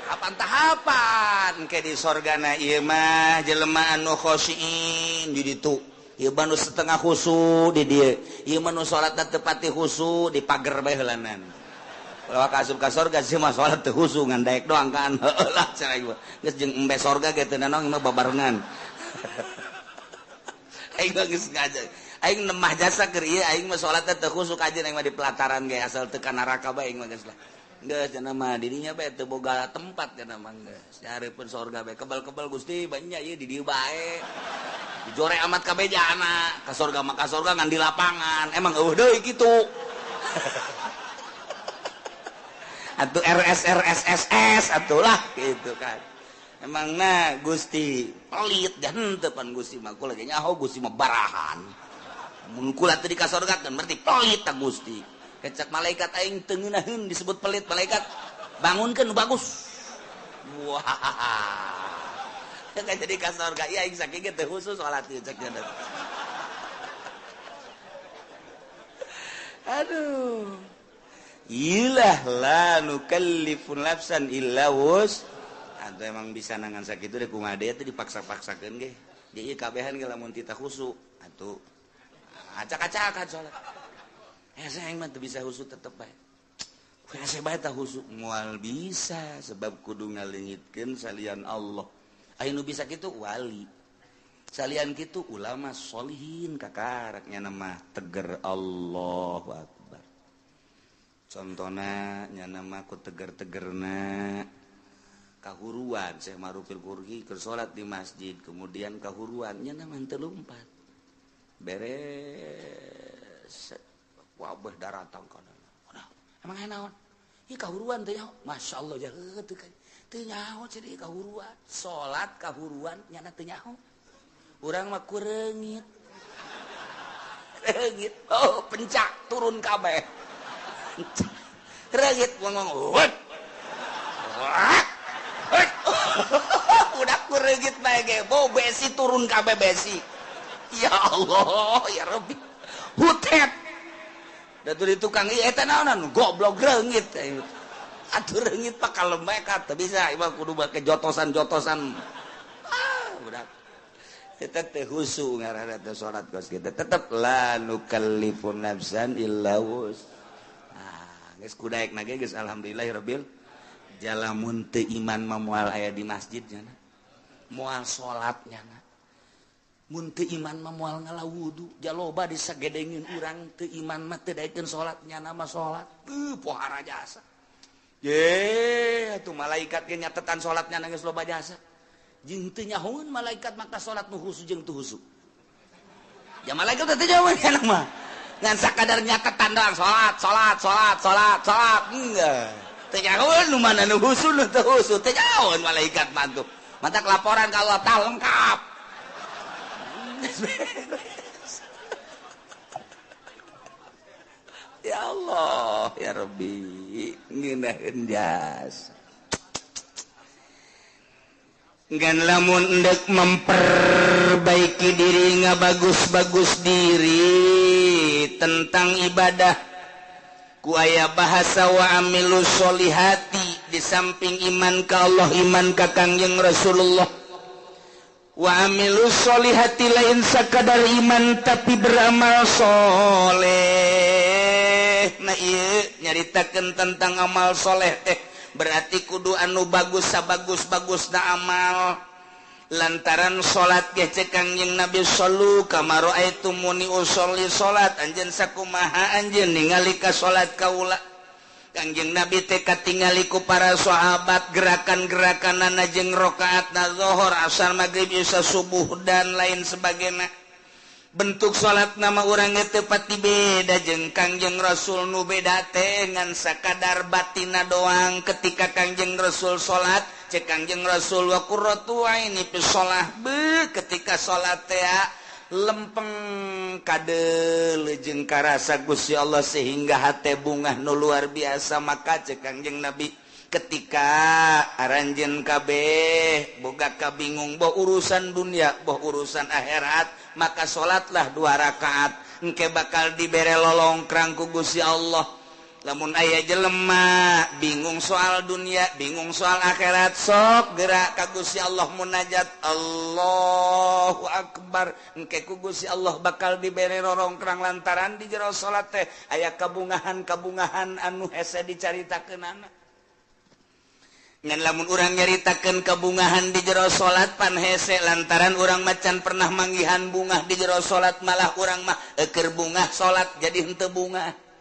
Tahapan-tahapan engke di sorgana ieu mah jelema anu khosyiin di ditu. Ieu mah nu setengah khusu di dieu. Ieu mah nu salatna teu pati khusu di pager bae heulanan. Ulah ka asup ka sorga sih mah salat teu khusu ngan daek doang kan. Heueuh lah cenah ieu. Geus jeung embe sorga ge teu nanaon mah babarengan. Aing mah geus ngajar. Aing nemah jasa keur ieu aing mah salatna teu khusu kajeun aing mah di pelataran ge asal teu ka neraka bae aing mah geus lah. Geus cenah mah dirinya bae teu boga tempat cenah mah geus. Nyareupeun sorga bae kebal-kebal Gusti banyak ieu di dieu bae. Dijore amat kabeh jana ka sorga mah ka sorga ngan di lapangan emang eueuh deui kitu. Atuh RS RS SS atuh lah gitu kan. Emang na Gusti pelit dan henteu pan Gusti mah kula ge nyaho Gusti mah barahan. Mun kula teu di ka sorga kan berarti pelit ta Gusti. Kecak malaikat aing teu ngeunaheun disebut pelit malaikat bangunkeun nu bagus. Wah. Kan jadi ka sorga ieu aing sakieu ge teu khusus salat ieu cek nya. Aduh. Ilah la nukallifu nafsan illa wus. Atau emang bisa nangan sakitu deh kumaha deui teh dipaksa-paksakeun ge. Di ieu kabehan ge lamun tita khusu atuh acak-acakan salat. Hese aing mah teu bisa khusu tetep bae. Hese bae tah khusu moal bisa sebab kudu ngaleungitkeun salian Allah. Aya nu bisa kitu wali. Salian kitu ulama solihin kakaraknya nama teger Allahu Akbar. Contohna nya nama ku teger-tegerna kahuruan Syekh Ma'rufil Qurhi keur salat di masjid kemudian kahuruan nya nama teu lumpat beres wabah daratang kana. Emang aya naon? Ieu kahuruan teh nyaho. Masyaallah jaheut teu teu nyaho cenah kahuruan. Salat kahuruan nya teu nyaho. Urang mah ku reungit. Reungit. Oh, pencak turun kabeh. Reungit ngomong. Udah ku reungit bae ge, bau besi turun kabeh besi. Ya Allah, ya Rabbi. Hutet. Da di tukang ieu eta naonan goblok reungit. Atuh reungit pak kalem bae ka teu bisa ieu kudu make jotosan-jotosan. Ah, udah. Eta teh khusu ngaranna teh salat kos kitu. Tetep la nukallifu nafsan illa wus. Ah, geus kudaek na ge geus alhamdulillahirabbil jalamun teu iman mah moal aya di masjid nya. Moal salat nya. Mun teu iman mah moal ngala wudu, jaloba disagedengin urang teu iman mah teu daekeun salat nyana mah salat. Teu pohara jasa. Ye, atuh malaikat ge nyatetan salat nyana geus loba jasa. Jeung teu nyahoeun malaikat maka salat nu khusu jeung teu khusu. Ya malaikat teh teu nyahoeun nyana mah. Ngan sakadar nyatetan doang salat, salat, salat, salat, salat. Enggak. Teu nyahoeun nu mana nu khusu nu teu khusu, teu nyahoeun malaikat mah tuh. Matak laporan ka Allah tah lengkap. Ya Allah, ya Rabbi, ngeunaheun jasa. Ngan lamun endek memperbaiki diri ngabagus-bagus diri tentang ibadah ku aya bahasa wa amilu sholihati di samping iman ka Allah, iman ka Kangjeng Rasulullah. Wa amilu sholihati lain sakadar iman tapi beramal soleh. Nah ieu nyaritakeun tentang amal soleh teh berarti kudu anu bagus sabagus-bagusna amal. Lantaran salat ge cek Kangjeng Nabi sallu kama raaitumuni usolli salat anjeun sakumaha anjeun ningali ka salat kaula. Kangjeng Nabi teh katingali ku para sahabat gerakan-gerakanana jeung rakaatna zuhur, asar, magrib, isya, subuh dan lain sebagainya. Bentuk salat nama urang teh pati beda jeung Kangjeng Rasul nu beda teh ngan sakadar batina doang. Ketika Kangjeng Rasul salat cek Kangjeng Rasul wa qurratu aini fi shalah, be ketika salat teh lempeng kadeuleu jeung karasa Gusti Allah sehingga hate bungah nu luar biasa. Maka cek Kangjeng Nabi ketika aranjeun kabeh boga kabingung boh urusan dunia boh urusan akhirat, maka salatlah 2 rakaat engke bakal dibere lolongkrang ku Gusti Allah. Lamun aya jelema bingung soal dunia, bingung soal akhirat, sok gerak ka Gusti Allah munajat Allahu Akbar, engke ku Gusti Allah bakal dibere rorongkrang lantaran di jero salat teh aya kabungahan-kabungahan anu hese dicaritakeunana. Ngan lamun urang nyaritakeun kabungahan di jero salat pan hese lantaran urang macan pernah manggihan bungah di jero salat, malah urang mah eukeur bungah salat jadi henteu bungah.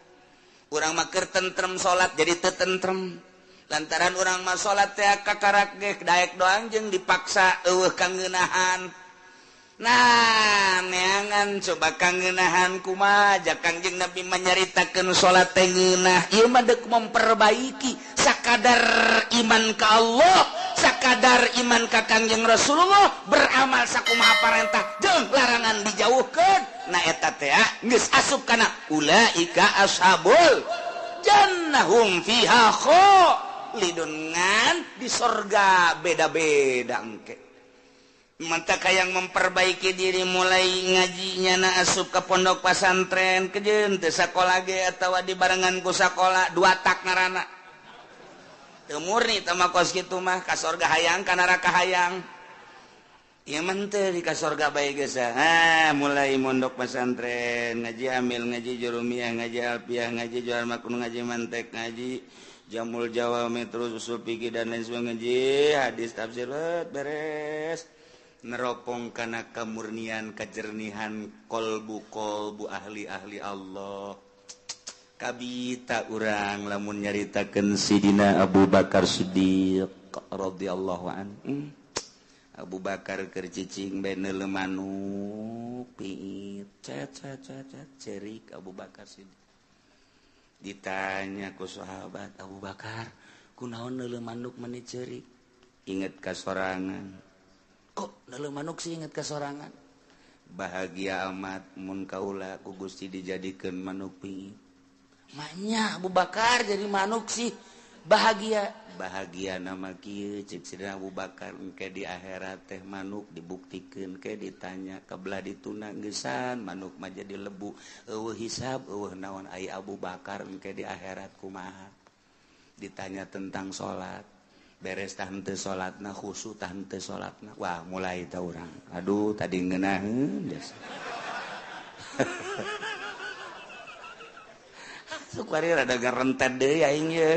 Urang mah keur tentrem salat jadi teu tentrem. Lantaran urang mah salat teh kakarak ge daek doang jeung dipaksa eueuh kangeunahan. Nah, neangan coba kangeunahan kumaha ja Kangjeng Nabi manyaritakeun salat teh ngeunah. Ieu mah deuk memperbaiki sakadar iman ka Allah, sakadar iman ka Kangjeng Rasulullah, beramal sakumaha parentah jeung larangan dijauhkeun. Nah eta teh geus asup kana ulaika ashabul jannahum fiha khalidun, ngan di sorga beda-beda engke. Mantap yang memperbaiki diri mulai ngajinya na asup ke pondok pesantren kejeun teu sakola ge atawa dibarengan ku sakola dua tak ngaranna. Teu murni teh mah kos kitu mah ka sorga hayang ka neraka hayang. Ieu mah teu di ka sorga bae geus. Ah, mulai mondok pesantren, ngaji amil, ngaji jurumiyah, ngaji alfiah, ngaji jual makun, ngaji mantek, ngaji jamul jawami, terus usul fikih dan lain sebagainya, ngaji hadis tafsir beres. Neropong kana kemurnian kejernihan kolbu-kolbu ahli-ahli Allah. Kabita urang lamun nyaritakeun Sidina Abu Bakar Siddiq radhiyallahu anhu. Abu Bakar keur cicing bae neuleu manuk piit cet cet cet cerik Abu Bakar Siddiq. Ditanya ku sahabat, Abu Bakar kunaon neuleu manuk meni cerik? Inget ka sorangan. Kok neuleu manuk sih inget ka sorangan? Bahagia amat mun kaula ku Gusti dijadikeun manuk piit. Maknya Abu Bakar jadi manuk sih bahagia. Bahagia nama kieu cek Sidina Abu Bakar engke di akhirat teh manuk dibuktikeun ke ditanya kabelah dituna geusan manuk mah jadi lebu eueuh hisab eueuh naon ai Abu Bakar engke di akhirat kumaha. Ditanya tentang salat beres tah henteu salatna khusyuk tah henteu salatna. Wah mulai tah urang aduh tadi ngeunaheun geus. Sukwari rada garentet deui aing ye.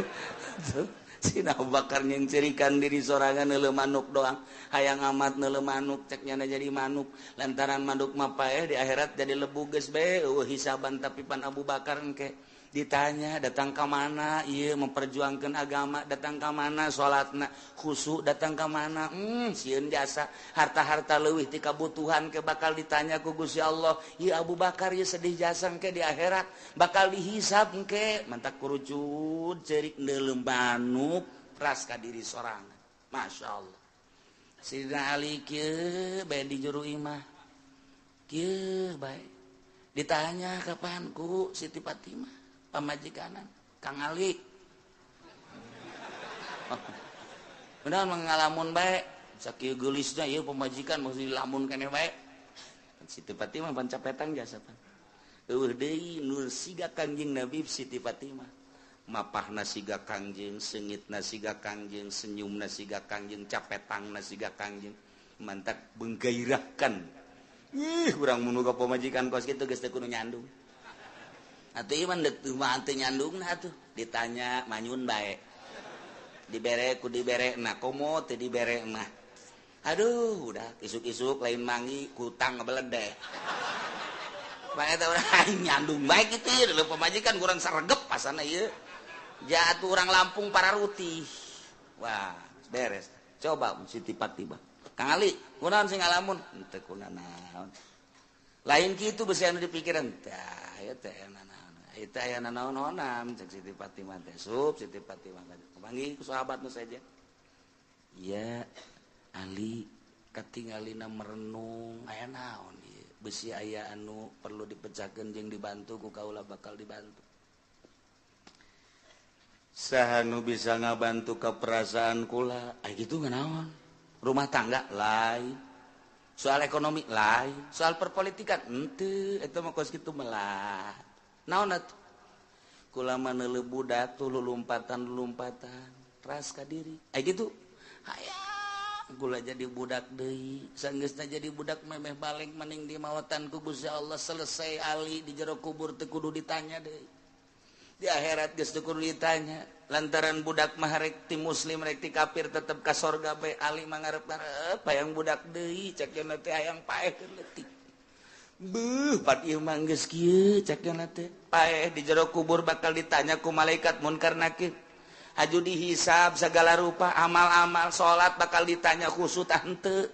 Sina Abu Bakar nyengcirikan diri sorangan neuleu manuk doang. Hayang amat neuleu manuk cek nyana jadi manuk. Lantaran manuk mah paeh di akhirat jadi lebu geus bae eueuh hisaban tapi pan Abu Bakar engke ditanya datang ka mana ieu memperjuangkeun agama, datang ka mana salatna khusyuk, datang ka mana sieun jasa harta-harta leuwih ti kabutuhan ke bakal ditanya ku Gusti Allah. Ieu Abu Bakar ieu sedih jasa engke di akhirat bakal dihisab engke mantak kurucut ceurik neuleu manuk ras ka diri sorangan. Masya Allah. Sidina Ali kieu bae di juru imah kieu bae ditanya kapan ku Siti Fatimah pamajikanan Kang Ali. Benar mengalamun bae sakieu geulisna ieu pamajikan mesti dilamun keneh bae. Siti Fatimah pancapetan jasa pan. Eueuh deui nur siga Kangjeng Nabi Siti Fatimah. Mapahna siga Kangjeng, seungitna siga Kangjeng, senyumna siga Kangjeng, capetangna siga Kangjeng. Mantak menggairahkan. Ih, urang mun boga pamajikan kos kitu geus teu kudu nyandung. Atuh ieu mah deuk mah teu nyandungna atuh. Ditanya manyun bae. Dibere ku dibere na komo teu dibere mah. Aduh, udah isuk-isuk lain mangi kutang ngebeledeh. Bae teh urang nyandung bae kitu ieu pamajikan kurang saregep pasana ieu. Jatuh urang Lampung para rutih. Wah, beres. Coba Siti Fatimah. Kang Ali, kunaon sing ngalamun? Henteu kunanaon. Lain kitu beusi anu dipikiran. Tah, ieu teh naon. Itu aya nanaon-naonan cek Siti Fatimah teh sup Siti Fatimah panggil ku sahabat nu saja. Ya Ali katingalina merenung aya naon ieu besi aya anu perlu dipecahkeun jeung dibantu ku kaula bakal dibantu. Saha nu bisa ngabantu ka perasaan kula aya kitu nganaon? Rumah tangga lain, soal ekonomi lain, soal perpolitikan henteu eta mah kos kitu melah. Naon atuh? Kula mah neuleuh budak tuh lulumpatan-lulumpatan ras ka diri. Ai kitu. Hayang kula jadi budak deui. Sanggeusna jadi budak memeh balik maning di mawatan ku Gusti Allah selesai ali di jero kubur teu kudu ditanya deui. Di akhirat geus teu kudu ditanya. Lantaran budak mah rek ti muslim rek ti kafir tetep ka sorga bae ali mah ngarep-ngarep hayang budak deui cek cenah teh hayang paeh keur leutik. Beuh, pat ieu mah geus kieu cek cenah teh. Paeh di jero kubur bakal ditanya ku malaikat munkar nakir. Haju dihisab segala rupa amal-amal salat bakal ditanya khusyuk tah henteu.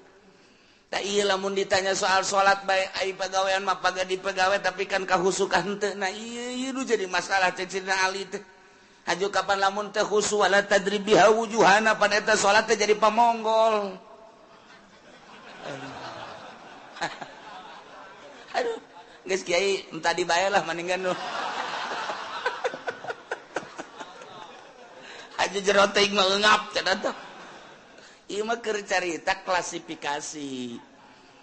Tah ieu lamun ditanya soal salat bae ai pagawean mah paga dipegawe tapi kan kahusuk henteu. Nah ieu ieu nu jadi masalah cek Sidina Ali teh. Haju kapan lamun teh khusyuk wala tadrib biha wujuhana pan eta salat teh jadi pamonggol. Aduh, geus kiai entah dibayar lah mendingan nu. Haji jero teuing mah eungap cenah teh. Ieu mah keur carita klasifikasi.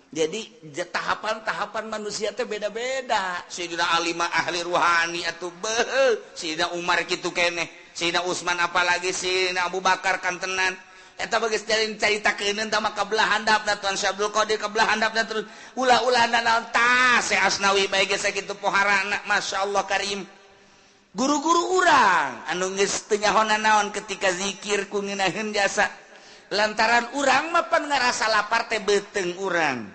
Jadi tahapan-tahapan manusia teh beda-beda. Sayyidina Ali mah ahli ruhani atuh beuh, Sayyidina Umar kitu keneh, Sayyidina Utsman apalagi Sayyidina Abu Bakar kantenan. Eta bagus caritakeun tah mah kabelah handapna Tuan Syekh Abdul Qadir kabelah handapna terus ulah-ulah naon tah Syekh Asnawi bae geus sakitu poharana masyaallah karim. Guru-guru urang anu geus teu nyaho naon ketika zikir ku ngeunaheun jasa. Lantaran urang mah pan ngarasa lapar teh beuteung urang.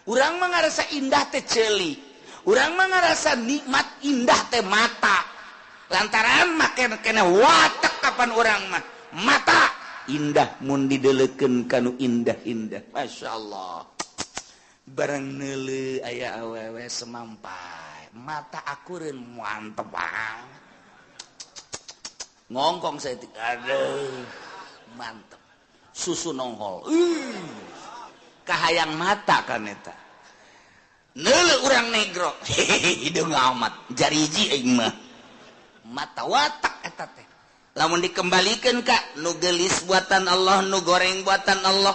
Urang mah ngarasa indah teh ceuli. Urang mah ngarasa nikmat indah teh mata. Lantaran mah kena watek kapan urang mah mata indah mun didelekeun kanu indah-indah. Masya Allah. Barang neuleu aya awewe semampai, mata akureun mantep banget. Ngongkong saya, aduh, mantep. Susu nongol. Kahayang mata kan eta. Neuleu urang negro, hideung amat, jariji aing mah. Mata watak eta teh. Lamun dikembalikan ka nu gelis buatan Allah, nu goreng buatan Allah.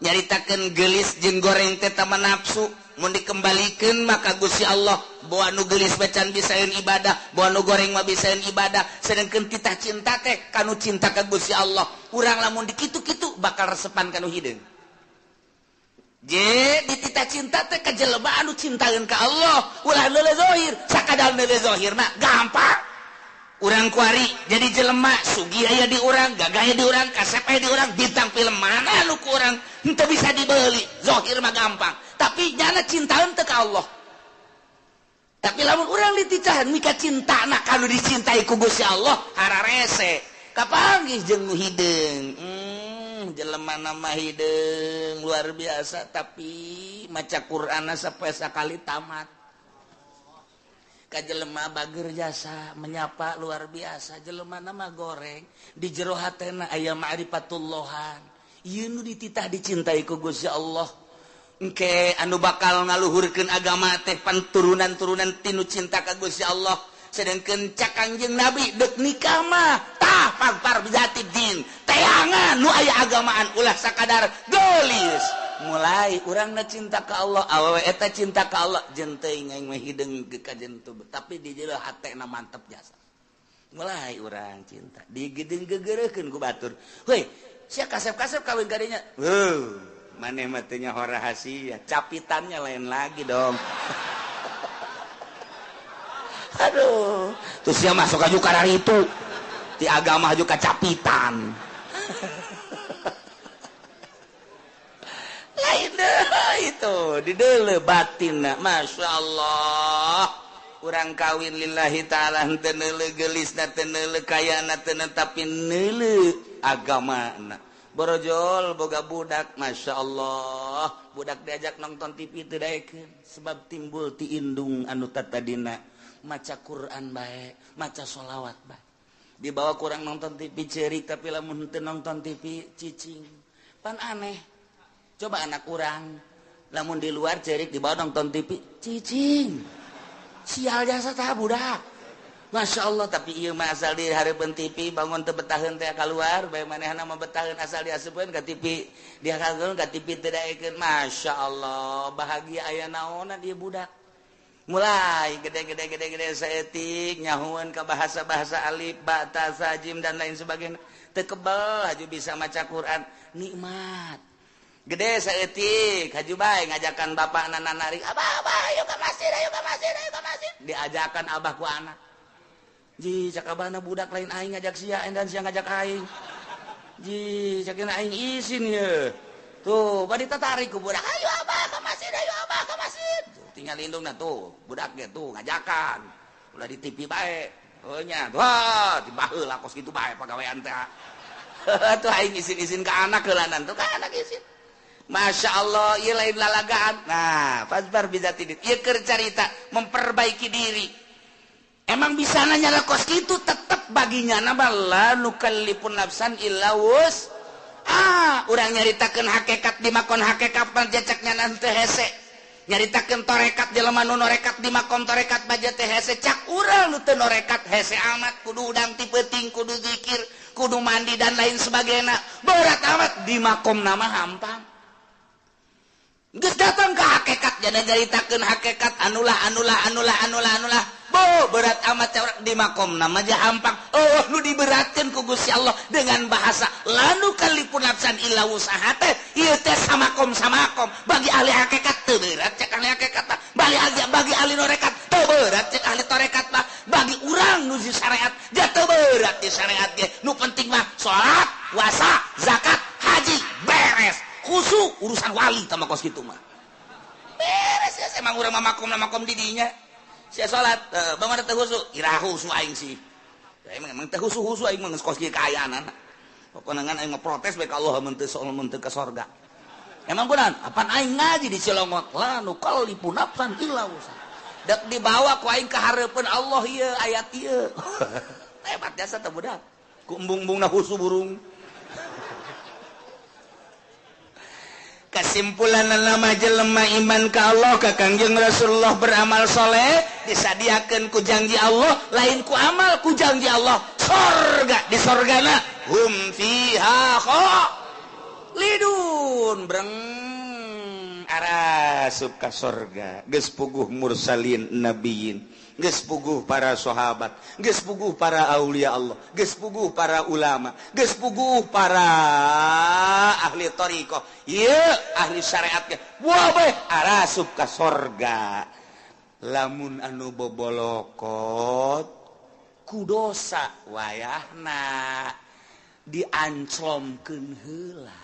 Nyaritakeun gelis jeung goreng teh tama nafsu. Mun dikembalikan maka Gusti Allah bawa nu gelis bacan bisaeun ibadah, bawa nu goreng mah bisaeun ibadah. Sedangkeun titah cinta teh kanu cinta ka Gusti Allah. Urang lamun dikitu-kitu bakal resepan kanu hideung. Je dititah cinta teh ka jelema anu cintaeun ka Allah, ulah neuleuh zahir, sakadar neuleuh zahirna gampang. Urang kuari jadi jelema sugih aya di urang, gagah aya di urang, kasep aya di urang, bintang film mana nu ku urang henteu bisa dibeli, zahir mah gampang. Tapi nyana cintaeun teu ka Allah. Tapi lamun urang diticahan mika cintana kanu dicintai ku Gusti Allah, hararese. Kapanggih jeung nu hideung. Jelema nama hideung luar biasa tapi maca Qur'anna sapoe sakali tamat. Ka jelema bager jasa menyapa luar biasa, jelema nama goreng di jero hatena aya ma'rifatullahan. Ieu nu dititah dicintai ku Gusti Allah. Engke anu bakal ngaluhurkeun agama teh pan turunan-turunan tinu cinta ka Gusti Allah. Sedangkeun cak Kangjeng Nabi deuk nikah mah tah pagpar bijati din. Teangan nu aya agamaan ulah sakadar geulis. Mulai urangna cinta ka Allah, awewe eta cinta ka Allah, jeung teuing aing mah hideung ka jentu, tapi di jero hatena mantep jasa. Mulai urang cinta, digedeung gegereukeun ku batur. Heuy, sia kasep-kasep kawin ka dinya. Heuh, maneh mah teu nyaho rahasia, capitannya lain lagi dong. Aduh, terus sia masuk aju kararitu. Ti agama aju ka capitan. Lain deh itu di deuleu batinna Masya Allah. Urang kawin lillahi ta'ala henteu neuleuh geulisna, teu neuleuh kayana, teu tapi neuleuh agamana. Borojol boga budak Masya Allah, budak diajak nonton TV teu daekeun sebab timbul ti indung anu tatadina maca Quran bae, maca sholawat bae. Dibawa kurang nonton TV ceurik tapi lamun henteu nonton TV cicing. Pan aneh. Coba anak urang lamun di luar cerik dibawa nonton TV cicing. Sial jasa tah budak. Masya Allah, tapi ieu mah asal di hareupeun TV bangun teu betaheun teh kaluar bae manehna mah betaheun asal diasupkeun ka TV, dihakeun ka TV teu daekeun. Masya Allah, bahagia aya naonan ieu budak. Mulai gede-gede saeutik nyahueun ka bahasa-bahasa alif, ba, ta, sa, jim dan lain sebagainya. Teu kebel haju bisa maca Quran, nikmat. Gede saeutik haju bae ngajakan bapakna narik, "Abah, abah, ayo ka masjid, ayo ka masjid, ayo ka masjid." Diajakan abah ku anak. Ji, cak abahna budak lain aing ngajak sia dan sia ngajak aing. Ji, cak aing isin ye. Tuh, bari tatarik ku budak, "Ayo abah ka masjid, ayo abah ka masjid." Tuh, tinggal indungna tuh, budaknya tuh ngajakan. Ulah di TV bae. Oh nya, wah, dibaheula kos kitu bae pagawean teh. Tuh aing isin-isin ka anak heulanan tuh ka anak isin. Masya Allah, ieu lain lalagaan. Nah, pasbar bisa tidit. Ieu keur carita memperbaiki diri. Emang bisa nanya kos kitu tetep baginya nama la nukallifun nafsan illa wus. Ah, urang nyaritakeun hakikat di makon hakikat panjacaknya nanti hese. Nyaritakeun torekat jelema nu norekat di makom torekat baja teh hese, cak urang nu teu norekat hese amat, kudu udang ti peuting, kudu zikir, kudu mandi dan lain sebagainya. Berat amat di makom nama hampang. Geus datang ke hakikat jana nyaritakeun hakikat anulah anulah anulah anulah anulah. Bo berat amat cak di makom nama aja hampang. Oh nu diberatkeun ku Gusti Allah dengan bahasa lanu kalipun nafsan illa wusaha teh ieu teh samakom samakom bagi ahli hakikat teu berat cek ahli hakikat mah, bagi ahli norekat teu berat cek ahli torekat mah, bagi urang nu di syariat ja teu berat di syariat ge. Nu penting mah salat, puasa, zakat, haji beres. Khusyuk urusan wali tama kos kitu mah. Beres ya emang urang mah makom makom di dinya. Sia salat, bagaimana teu khusyuk? Ira khusyuk aing sih. Ya, emang teu khusyuk aing mah geus kos kieu kaayaan. Pokona ngan aing mah protes bae ka Allah mun teu mun teu ka sorga. Emang kunaon? Apan aing ngaji di Cilongok, la nukallifu nafsan illa wusaha. Dek dibawa ku aing ka hareupeun Allah ieu ayat ieu. Hebat jasa teh budak. Ku embung-embungna khusyuk burung. Kesimpulan nama jelema iman ka Allah ka Kangjeng Rasulullah beramal soleh disadiakeun ku janji Allah, lain ku amal ku janji Allah sorga, di sorgana hum fiha khalidun breng arasup ka sorga. Geus puguh mursalin nabiyin, geus puguh para sahabat, geus puguh para aulia Allah, geus puguh para ulama, geus puguh para ahli thariqah, ieu ahli syariat ge wabeh arasup ka sorga. Lamun anu bobolokot ku dosa wayahna dianclomkeun heula.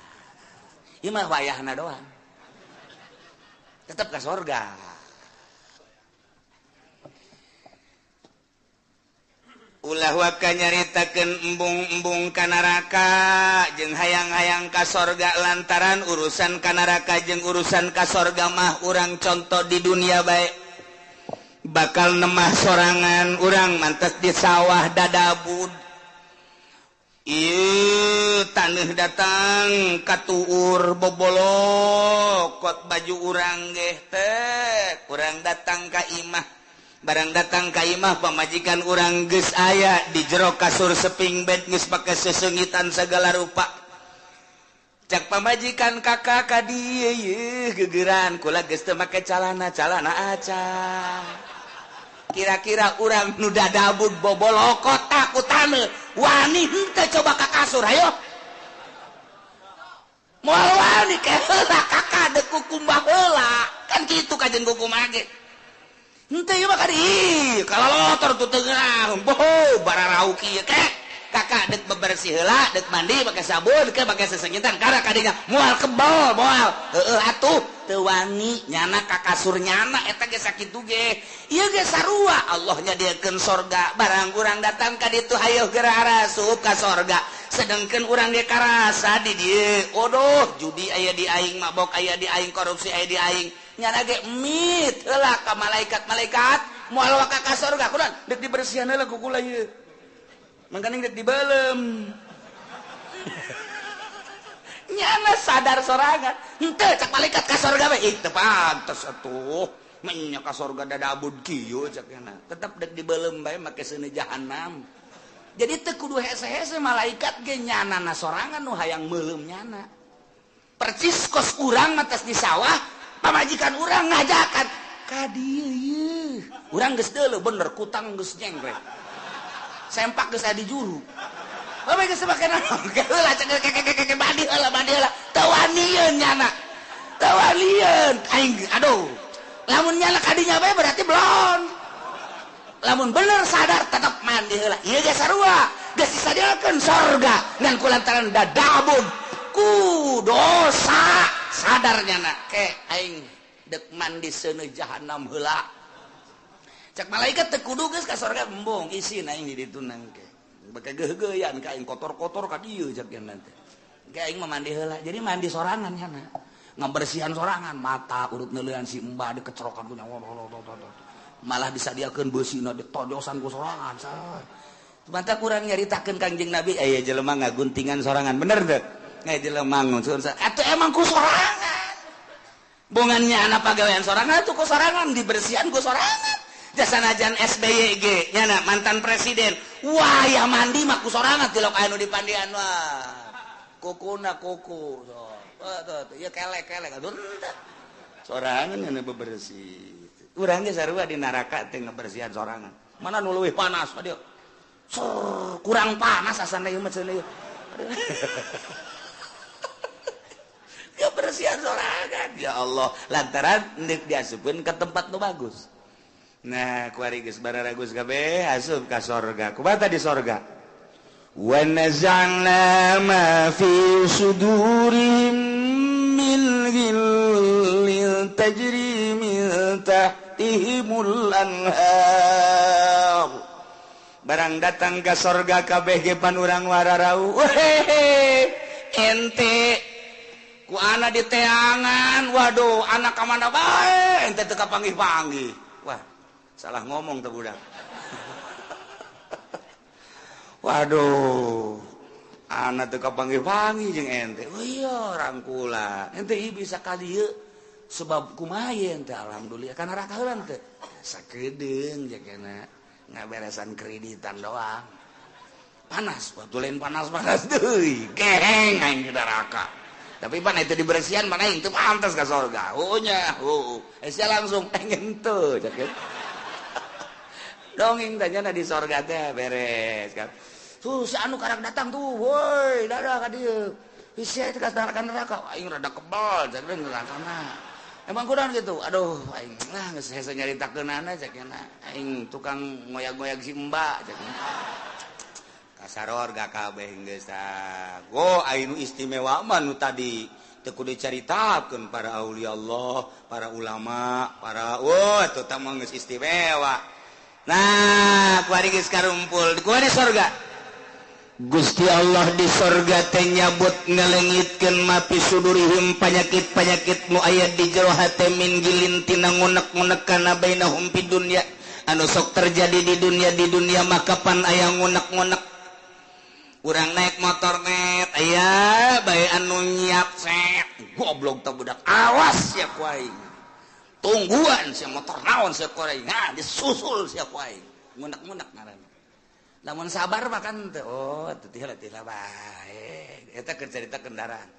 Ieu mah wayahna doang. Tetep ka sorga. Ulah waka nyaritakeun embung-embung ka neraka jeung hayang-hayang ka sorga, lantaran urusan ka neraka jeung urusan ka sorga mah urang contoh di dunia bae. Bakal nemah sorangan urang mantes di sawah dadabud. Ieu taneuh datang katuur bobolokot baju urang geh teh, urang datang ka imah. Barang datang ka imah pamajikan urang geus aya di jero kasur seping bed geus pake sesengitan segala rupa. Cak pamajikan kakak ka dieu yeuh gegeran kula geus teu make calana, calana aca. Kira-kira urang nu dadabud bobolokot takutan wani henteu coba ka kasur hayo. Moal wani ke heula kakak deuk kukumbah heula. Kan kitu kajen kukumbah ge. Henteu ieu mah ka dieu, kalalotor tu teu ngeunah, boho bararauki ieu ke. Kakak deuk bebersih heula, deuk mandi make sabun, ke make sesengitan kara kadinya moal kebal, moal. Heueuh atuh teu wani nyana ka kasur nyana eta ge sakitu ge. Ieu ge sarua Allah nyadiakeun sorga, barang urang datang ka ditu hayoh geura arasup ka sorga. Sedengkeun urang ge karasa di dieu, odoh judi aya di aing, mabok aya di aing, korupsi aya di aing. Nyana ge mit heula ka malaikat-malaikat moal waka ka sorga kunaon deuk dibersihan heula ku kula ieu. Mangkaning deuk dibeuleum. Nyana sadar sorangan henteu cak malaikat ka sorga we ih teu pantes atuh menya ka sorga dadabud kieu cak nyana tetep deuk dibeuleum bae make seuneu jahanam. Jadi teu kudu hese-hese malaikat ge nyanana sorangan nu hayang meuleum nyana. Percis kos urang mah tes di sawah pamajikan urang ngajakan ka dieu ieu. Urang geus deuleu bener kutang geus nyengkrek. Sempak geus aya di juru. Bae geus make naon? Heula cek keke mandi heula mandi heula. Teu wanieun nyana. Teu wanieun aing aduh. Lamun nyana ka dinya bae berarti belon. Lamun bener sadar tetep mandi heula. Ieu ge sarua. Geus disadiakeun sorga ngan kulantaran dadabun ku dosa sadar nyana ke aing dek mandi seuneu jahanam heula. Cak malaikat teu kudu geus ka sorga embung isin aing di ditu nangke. Bake geugeuyan ka aing kotor-kotor ka dieu cak nyana teh. Ke aing mah mandi heula. Jadi mandi sorangan nyana. Ngabersihan sorangan mata urut neuleuan si embah dikecerokan ku nyawa. Malah disadiakeun beusina ditojosan ku sorangan. Mantap kurang nyaritakeun Kangjeng Nabi aya jelema ngaguntingan sorangan bener teu? Aya jelema ngunsun atuh emang ku sorangan. Bongannya anak pagawean sorangan tuh ku sorangan, dibersihan ku sorangan. Jasanajan SBY ge nyana mantan presiden. Wah, ya mandi mah ku sorangan tilok anu di pandian wah. Kukuna kuku. So. Tuh, tuh, ya kelek-kelek aduh. Sorangan nyana bebersih. Urang ge sarua di neraka teh ngebersihan sorangan. Mana nu leuwih panas dia. Sur, kurang panas asana ieu mah cenah ieu. Kebersihan sorangan ya Allah lantaran ndek diasupkeun ke tempat nu bagus. Nah, kuari geus bararagus kabeh asup ka sorga. Kumaha di sorga? Wa naza'na ma fi sudurihim min ghillin tajri min tahtihimul anhar. Barang datang ka sorga kabeh ge pan urang wararau. Wehehe, ente ku anak di teangan, waduh anak ka mana bae ente teu kapanggih-panggih. Wah, salah ngomong teh budak. Waduh, anak teu kapanggih-panggih jeung ente. Oh iya, rangkula. Ente ieu bisa ka dieu sebab kumaha ente alhamdulillah kana neraka heula teh. Sakedeung jakena ngaberesan kreditan doang. Panas, waktu lain panas-panas deui. Geheng aing di neraka. Tapi pan itu dibersihan mana itu pantas ke sorga. Oh nya, oh. Sia langsung pengen tuh, cakep. Dongeng tanya di sorga teh beres kan. Tuh si anu karang datang tuh, woi, dadah ka dieu. Sia teh ka neraka, aing rada kebal, cak nerakana. Emang kurang gitu. Aduh, aing lah geus hese nyaritakeunana cak aing tukang ngoyag-ngoyag si Mbak cak. Kasaror gak kabeh geus tah. Go aing nu istimewa mah nu tadi teu kudu dicaritakeun para aulia Allah, para ulama, para wah eta tah mah geus istimewa. Nah, kuari geus karumpul, kuari sorga. Gusti Allah di sorga teh nyabut ngalengitkeun mapi sudurihim panyakit-panyakit nu aya di jero hate min gilin tina ngunek-ngunek kana bainahum fid dunya anu sok terjadi di dunia maka pan aya ngunek-ngunek. Urang naik motor net aya bae anu nyiap set goblok teh budak awas sia ku aing. Tungguan sia motor naon sia ku aing. Nah, disusul sia ku aing. Ngunek-ngunek ngaranna. Lamun sabar mah kan teh oh teu teh bae. Eta keur carita kendaraan.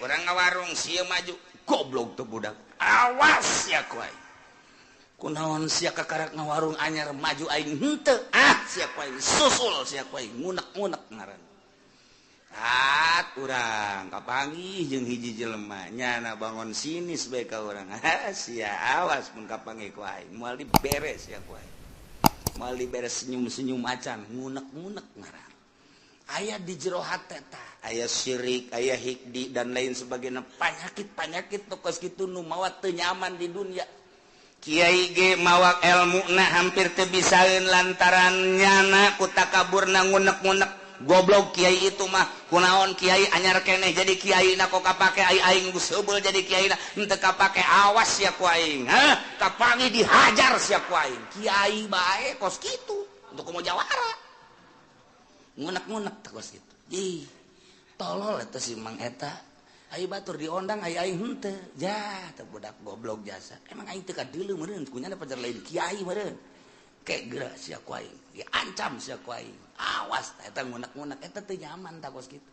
Urang ngawarung sia maju goblok teh budak. Awas sia ku aing. Kunaon sia kakarak ngawarung anyar maju aing henteu. Ah sia ku aing susul sia ku aing ngunek-ngunek ngaran. Tat urang kapanggih jeung hiji jelema nyana bangun sinis bae ka urang. Ah sia awas mun kapanggih ku aing moal diberes sia ku aing. Moal diberes senyum-senyum acan ngunek-ngunek ngaran. Aya di jero hate tah, aya syirik, aya hikdi dan lain sebagainya, panyakit-panyakit nu kos kitu nu mawa teu nyaman di dunia. Kiai ge mawa elmuna hampir teu bisaeun lantaran nyana ku takaburna ngunek-ngunek. Goblok kiai itu mah kunaon kiai anyar keneh jadi kiai na kok kapake ai aing geus heubeul jadi kiai na henteu kapake awas sia ku aing. Hah, kapangi dihajar sia ku aing. Kiai bae kos kitu untuk komo jawara. Ngunek-ngunek teh kos kitu. Ih, tolol eta si Mang eta. Ai batur diondang ai aing henteu. Ja, teh budak goblok jasa. Emang aing teu kadeuleu meureun kunyana pajar lain kiai meureun. Kek geura sia ku aing, diancam sia ku aing. Awas eta ngunek-ngunek eta teu nyaman tah kos kitu.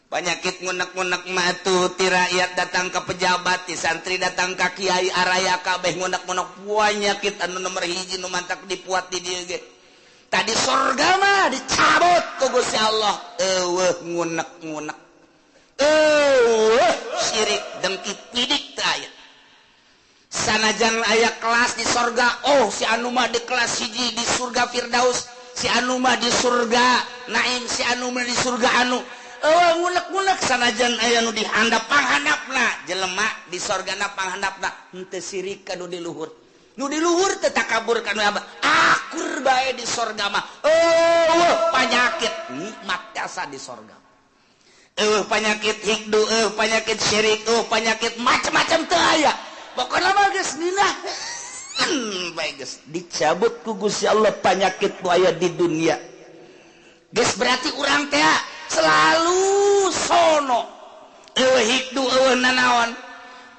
Panyakit ngunek-ngunek mah tuh ti rakyat datang ke pejabat, ti santri datang ka kiai araya kabeh ngunek-ngunek panyakit anu nomor hiji nu mantak dipuat di dieu ge. Tadi sorga mah dicabut ku Gusti Allah. Eueuh ngunek-ngunek. Eueuh syirik dengki pidik teu aya. Sanajan aya kelas di sorga, oh si anu mah di kelas hiji di surga Firdaus, si anu mah di surga Naim, si anu mah di surga anu. Eueuh ngunek-ngunek sanajan aya nu dihandap panghandapna, jelema di sorgana panghandapna henteu sirik ka nu di luhur. Nu di luhur teu takabur ka nu abah. Akur bae di sorga mah. Eueuh panyakit nikmat jasa di sorga. Eueuh panyakit hikdu, eueuh panyakit syirik, eueuh panyakit macam-macam teu aya. Pokokna mah geus nginah. Bae geus dicabut ku Gusti Allah panyakit nu aya di dunia. Geus berarti urang teh selalu sono. Eueuh hikdu eueuh nanaon.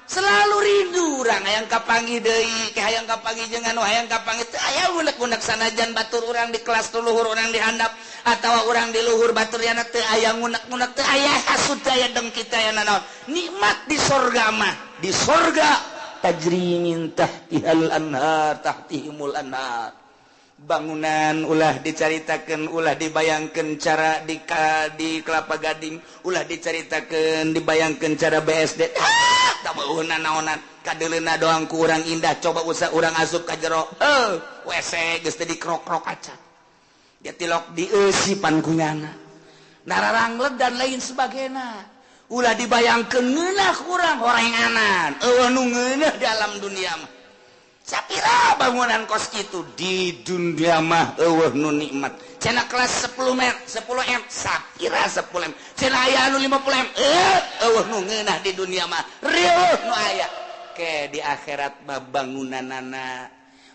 Selalu rindu urang hayang kapanggih deui, ke hayang kapanggih jeung anu hayang kapanggih teu aya unek-unek, sanajan batur urang di kelas tu luhur, urang di handap atawa urang di luhur batur yana, teu aya ngunek-ngunek, teu aya hasud, teu aya dengki, teu aya nanaon. Nikmat di sorga mah, di sorga tajri min tahtihal anhar, tahtihimul anhar. Bangunan ulah dicaritakan, ulah dibayangkan cara di Kelapa Gading, ulah dicaritakan, dibayangkan cara BSD. Ah, tak naonan, kadeleuna doang ku urang indah. Coba usah urang asup ka jero, eh, WC geus teh dikrok-krok acan dia tilok dieusipan kunyana nararanglet dan lain sebagainya. Ulah dibayangkeun ngeunah kurang horenganan, eueuh nu ngeunah di alam dunia mah. Sapira bangunan kos itu di dunia mah eueuh nu nikmat. Cenah kelas 10 m, 10 m, sapira 10 m, cenah aya anu 50 m, eh, eueuh nu ngeunah di dunia mah, rieuh nu aya. Ke di akhirat mah bangunanana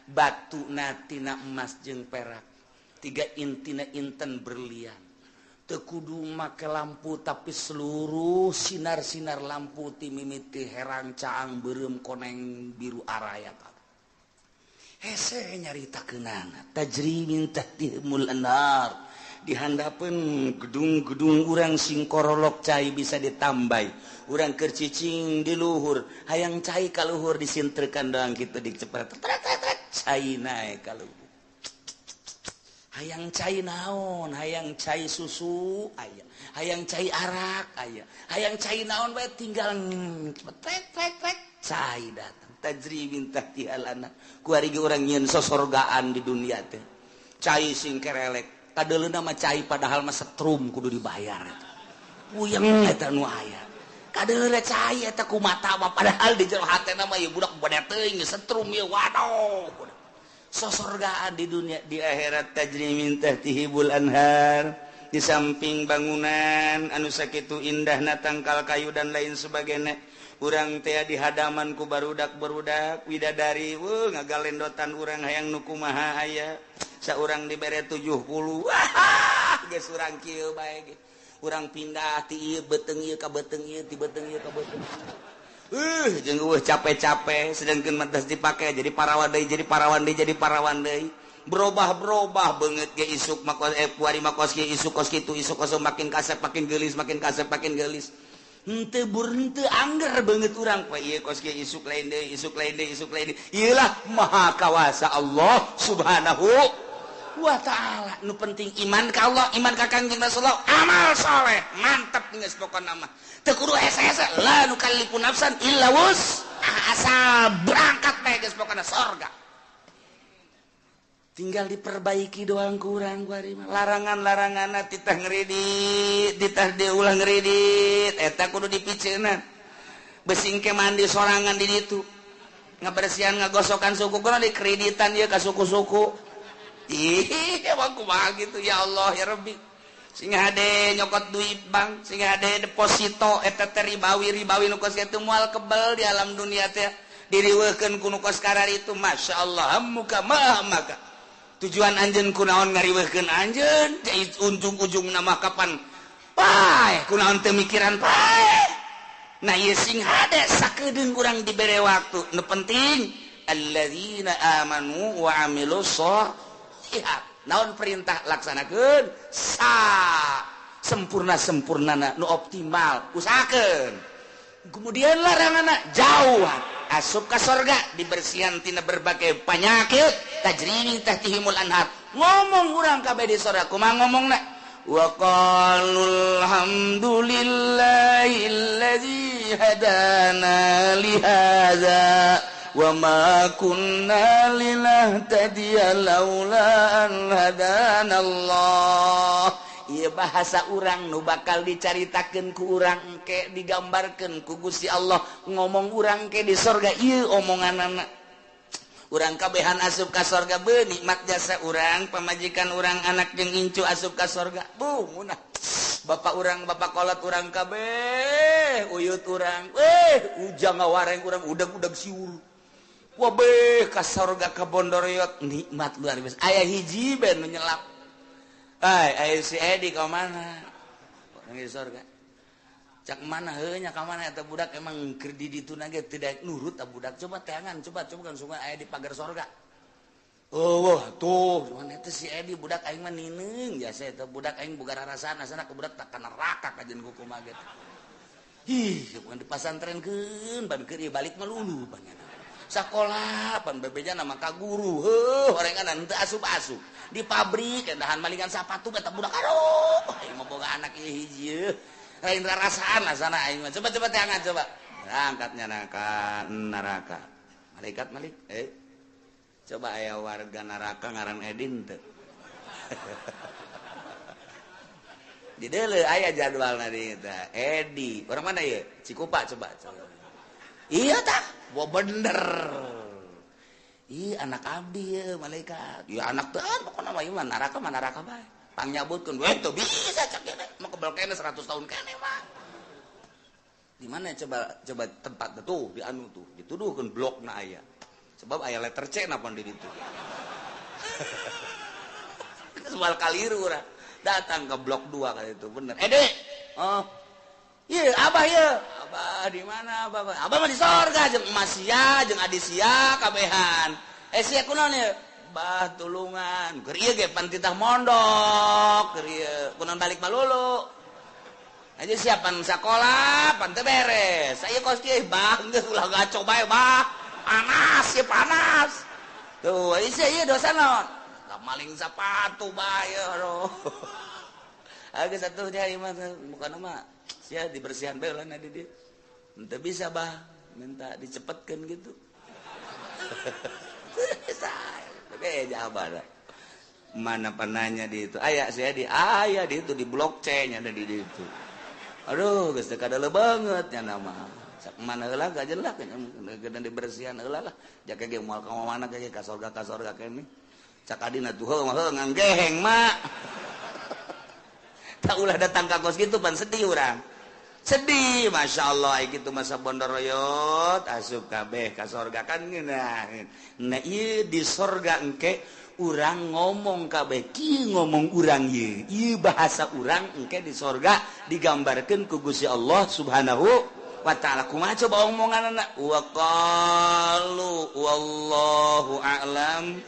batuna tina emas jeung perak, tiga intina inten berlian. Teu kudu make lampu, tapi seluruh sinar-sinar lampu ti mimiti herang, caang, beureum, koneng, biru, araya. Hese nyaritakeunana tajri min tahtihimul anhar. Di handapeun gedung-gedung urang sing korolok, cai bisa ditambah. Urang keur cicing di luhur, hayang cai ka luhur, disintrekan doang kitu, dicepret, cai naek ka luhur. Hayang cai naon, hayang cai susu aya, hayang cai arak aya, hayang cai naon bae, tinggal cepet trek trek, cai datang. Tajri min tahtihal anhar. Kuari ge urang nyieun sosorgaan di dunia teh, cai sing kerelek, kadeuleuna mah cai, padahal mah setrum kudu dibayar eta. Puyeng eta nu aya. Kadeuleuna cai eta ku mata mah, padahal di jero hatena mah ieu budak bade teuing setrum ieu, waduh. Sosorgaan di dunia, di akhirat tajri min tahtihimul anhar. Di samping bangunan anu sakitu indahna, tangkal kayu dan lain sebagainya, urang teh di hadaman ku barudak-barudak widadari, wuh, ngagalendotan urang hayang nu kumaha aya. Saurang dibere 70, wah, geus urang kieu bae ge. Urang pindah ti ieu beuteung ieu ka beuteung ieu, ti beuteung ieu ka beuteung jeung eueuh capek-capek, sedangkan mah dipake jadi parawan deui, jadi parawan deui, jadi parawan deui, berubah-berubah beungeut ge. Isuk mah kos, eh, kuari mah kos kieu, isuk kos kitu, isuk kos, makin kasep makin geulis, makin kasep makin geulis. Henteu bur henteu angger beungeut urang poe ieu kos kieu, isuk lain deui, isuk lain deui, isuk lain deui. Ieu lah maha kawasa Allah Subhanahu wa Ta'ala. Nu penting iman ka Allah, iman ka Kangjeng Rasulullah, amal soleh, mantep geus pokona mah. Teu kudu hese-hese, la nukallifu nafsan illa wus, asal berangkat bae geus pokona sorga. Tinggal diperbaiki doang kurang kuari mah. Larangan-larangan titah ngeridit, titah diulah ngeridit, eta kudu dipiceunan. Besing ke mandi sorangan di ditu, ngabersihan, ngagosokan suku kudu dikreditan ieu ka suku-suku. Ih, emang kumaha gitu, ya Allah ya Rabbi. Sing hade nyokot duit bank, sing hade deposito eta teh ribawi, ribawi nu kos kitu moal kebel di alam dunia teh. Diriweuhkeun ku nu kos kararitu, masyaallah, muka maha maka. Tujuan anjeun kunaon ngariweuhkeun anjeun? Ujung-ujung nama kapan? Paeh, kunaon teu mikiran paeh. Nah, ieu sing hade sakedeung urang dibere waktu. Nu penting alladzina amanu wa amilus sholihat. Naon perintah laksanakeun sa sempurna sempurnana, nu optimal usahakeun. Kemudian larangan jauhan, asup ka sorga, dibersihan tina berbagai penyakit, tajri min tahtihimul anhar. Ngomong urang kabeh di sorga kumaha ngomongna? Wa qalu alhamdulillahilladzi hadana li hadza wa ma kunna linahtadiya laula an hadana Allah. Ieu bahasa urang nu bakal dicaritakeun ku urang engke, digambarkeun ku Gusti Allah ngomong urang ke di sorga. Ieu omonganana urang kabehan asup ka sorga, beuh, nikmat jasa urang, pamajikan urang, anak jeung incu asup ka sorga. Buh, munah bapak urang, bapak kolot urang kabeh, uyut urang, eh, ujang ngawareng urang, udag-udag siur. Wah, beh, ka sorga ka bondoriot, nikmat luar biasa. Aya hiji ben nu nyelap. Ay, ay, si Edi ka mana? Orang di sorga. Cak mana heuh nya ka mana eta budak emang keur di ditu na ge teu daek nurut ta budak. Coba teangan, coba coba kan sungai aya di pagar sorga. Oh, tuh, mana eta si Edi budak aing mah nineung jasa eta budak aing boga rarasaan asana ku budak tak ka neraka kajeun ku kumaha ge. Ih, bukan dipasantrenkeun ban keur ieu balik mah lulu pan nya. Sakola pan bebejana mah ka guru, heuh horengan teu asup-asup. Di pabrik endahan malingan sapatu eta budak aduh, aing mah boga anak ieu hiji yeuh. Lain rarasaan asana aing mah. Coba coba teangan coba. Angkatnya neraka neraka. Malaikat malik coba aya warga neraka ngaran Edin teu. Di deuleu aya jadwalna di eta. Edi, orang mana ieu? Cikupa coba. Coba. Iya tah, wah bener. Ih, anak abdi ye malaikat. Ya anak teh pokona mah ieu mah neraka bae. Pangnyabutkeun we teu bisa cak ge mah kebel kene 100 tahun kene mah. Di mana coba coba tempat tuh di anu tuh dituduhkeun blokna aya. Sebab aya letter C na pan di ditu. Soal kaliru urang. Datang ke blok 2 kali itu bener. Ede. Oh. Iya, abah ieu. Abah di mana abah? Abah mah di sorga jeung emas sia, jeung adi sia kabehan. Sia kunaon ieu? Bah tulungan. Keur ieu ge pan titah mondok, keur ieu kunaon balik malulu. Aja siapan sakola, pan teu beres. Saya kos kieu bah geus ulah gaco bae bah. Panas ya panas. Tuh, sia ieu dosa naon? Maling sepatu bae aduh. Geus atuh nya ieu mah bukan mah sia dibersihan bae lah di dieu. Henteu bisa bah, minta dicepetkeun gitu. Bisa. Beda abah. Mana penanya di itu? Aya saya di aya di itu di blok C nya ada di itu. Aduh, geus teu kadeuleung banget nya nama. Sak mana heula gajelak nya dibersihan heula lah. Jaka ge moal ka mana ge ka sorga kene. Cak adina tuh heuh mah heuh nganggeheng mak. Tak ulah datang ka kos kitu pan sedih urang. Sedih, masya Allah, gitu masa bondoroyot asup kabeh ka sorga kan ngeunah. Nah ieu di sorga engke urang ngomong kabeh kieu ngomong urang ieu. Ieu bahasa urang engke di sorga digambarkeun ku Gusti Allah Subhanahu wa ta'ala. Kumaha coba omonganna? Wa qalu wallahu a'lam.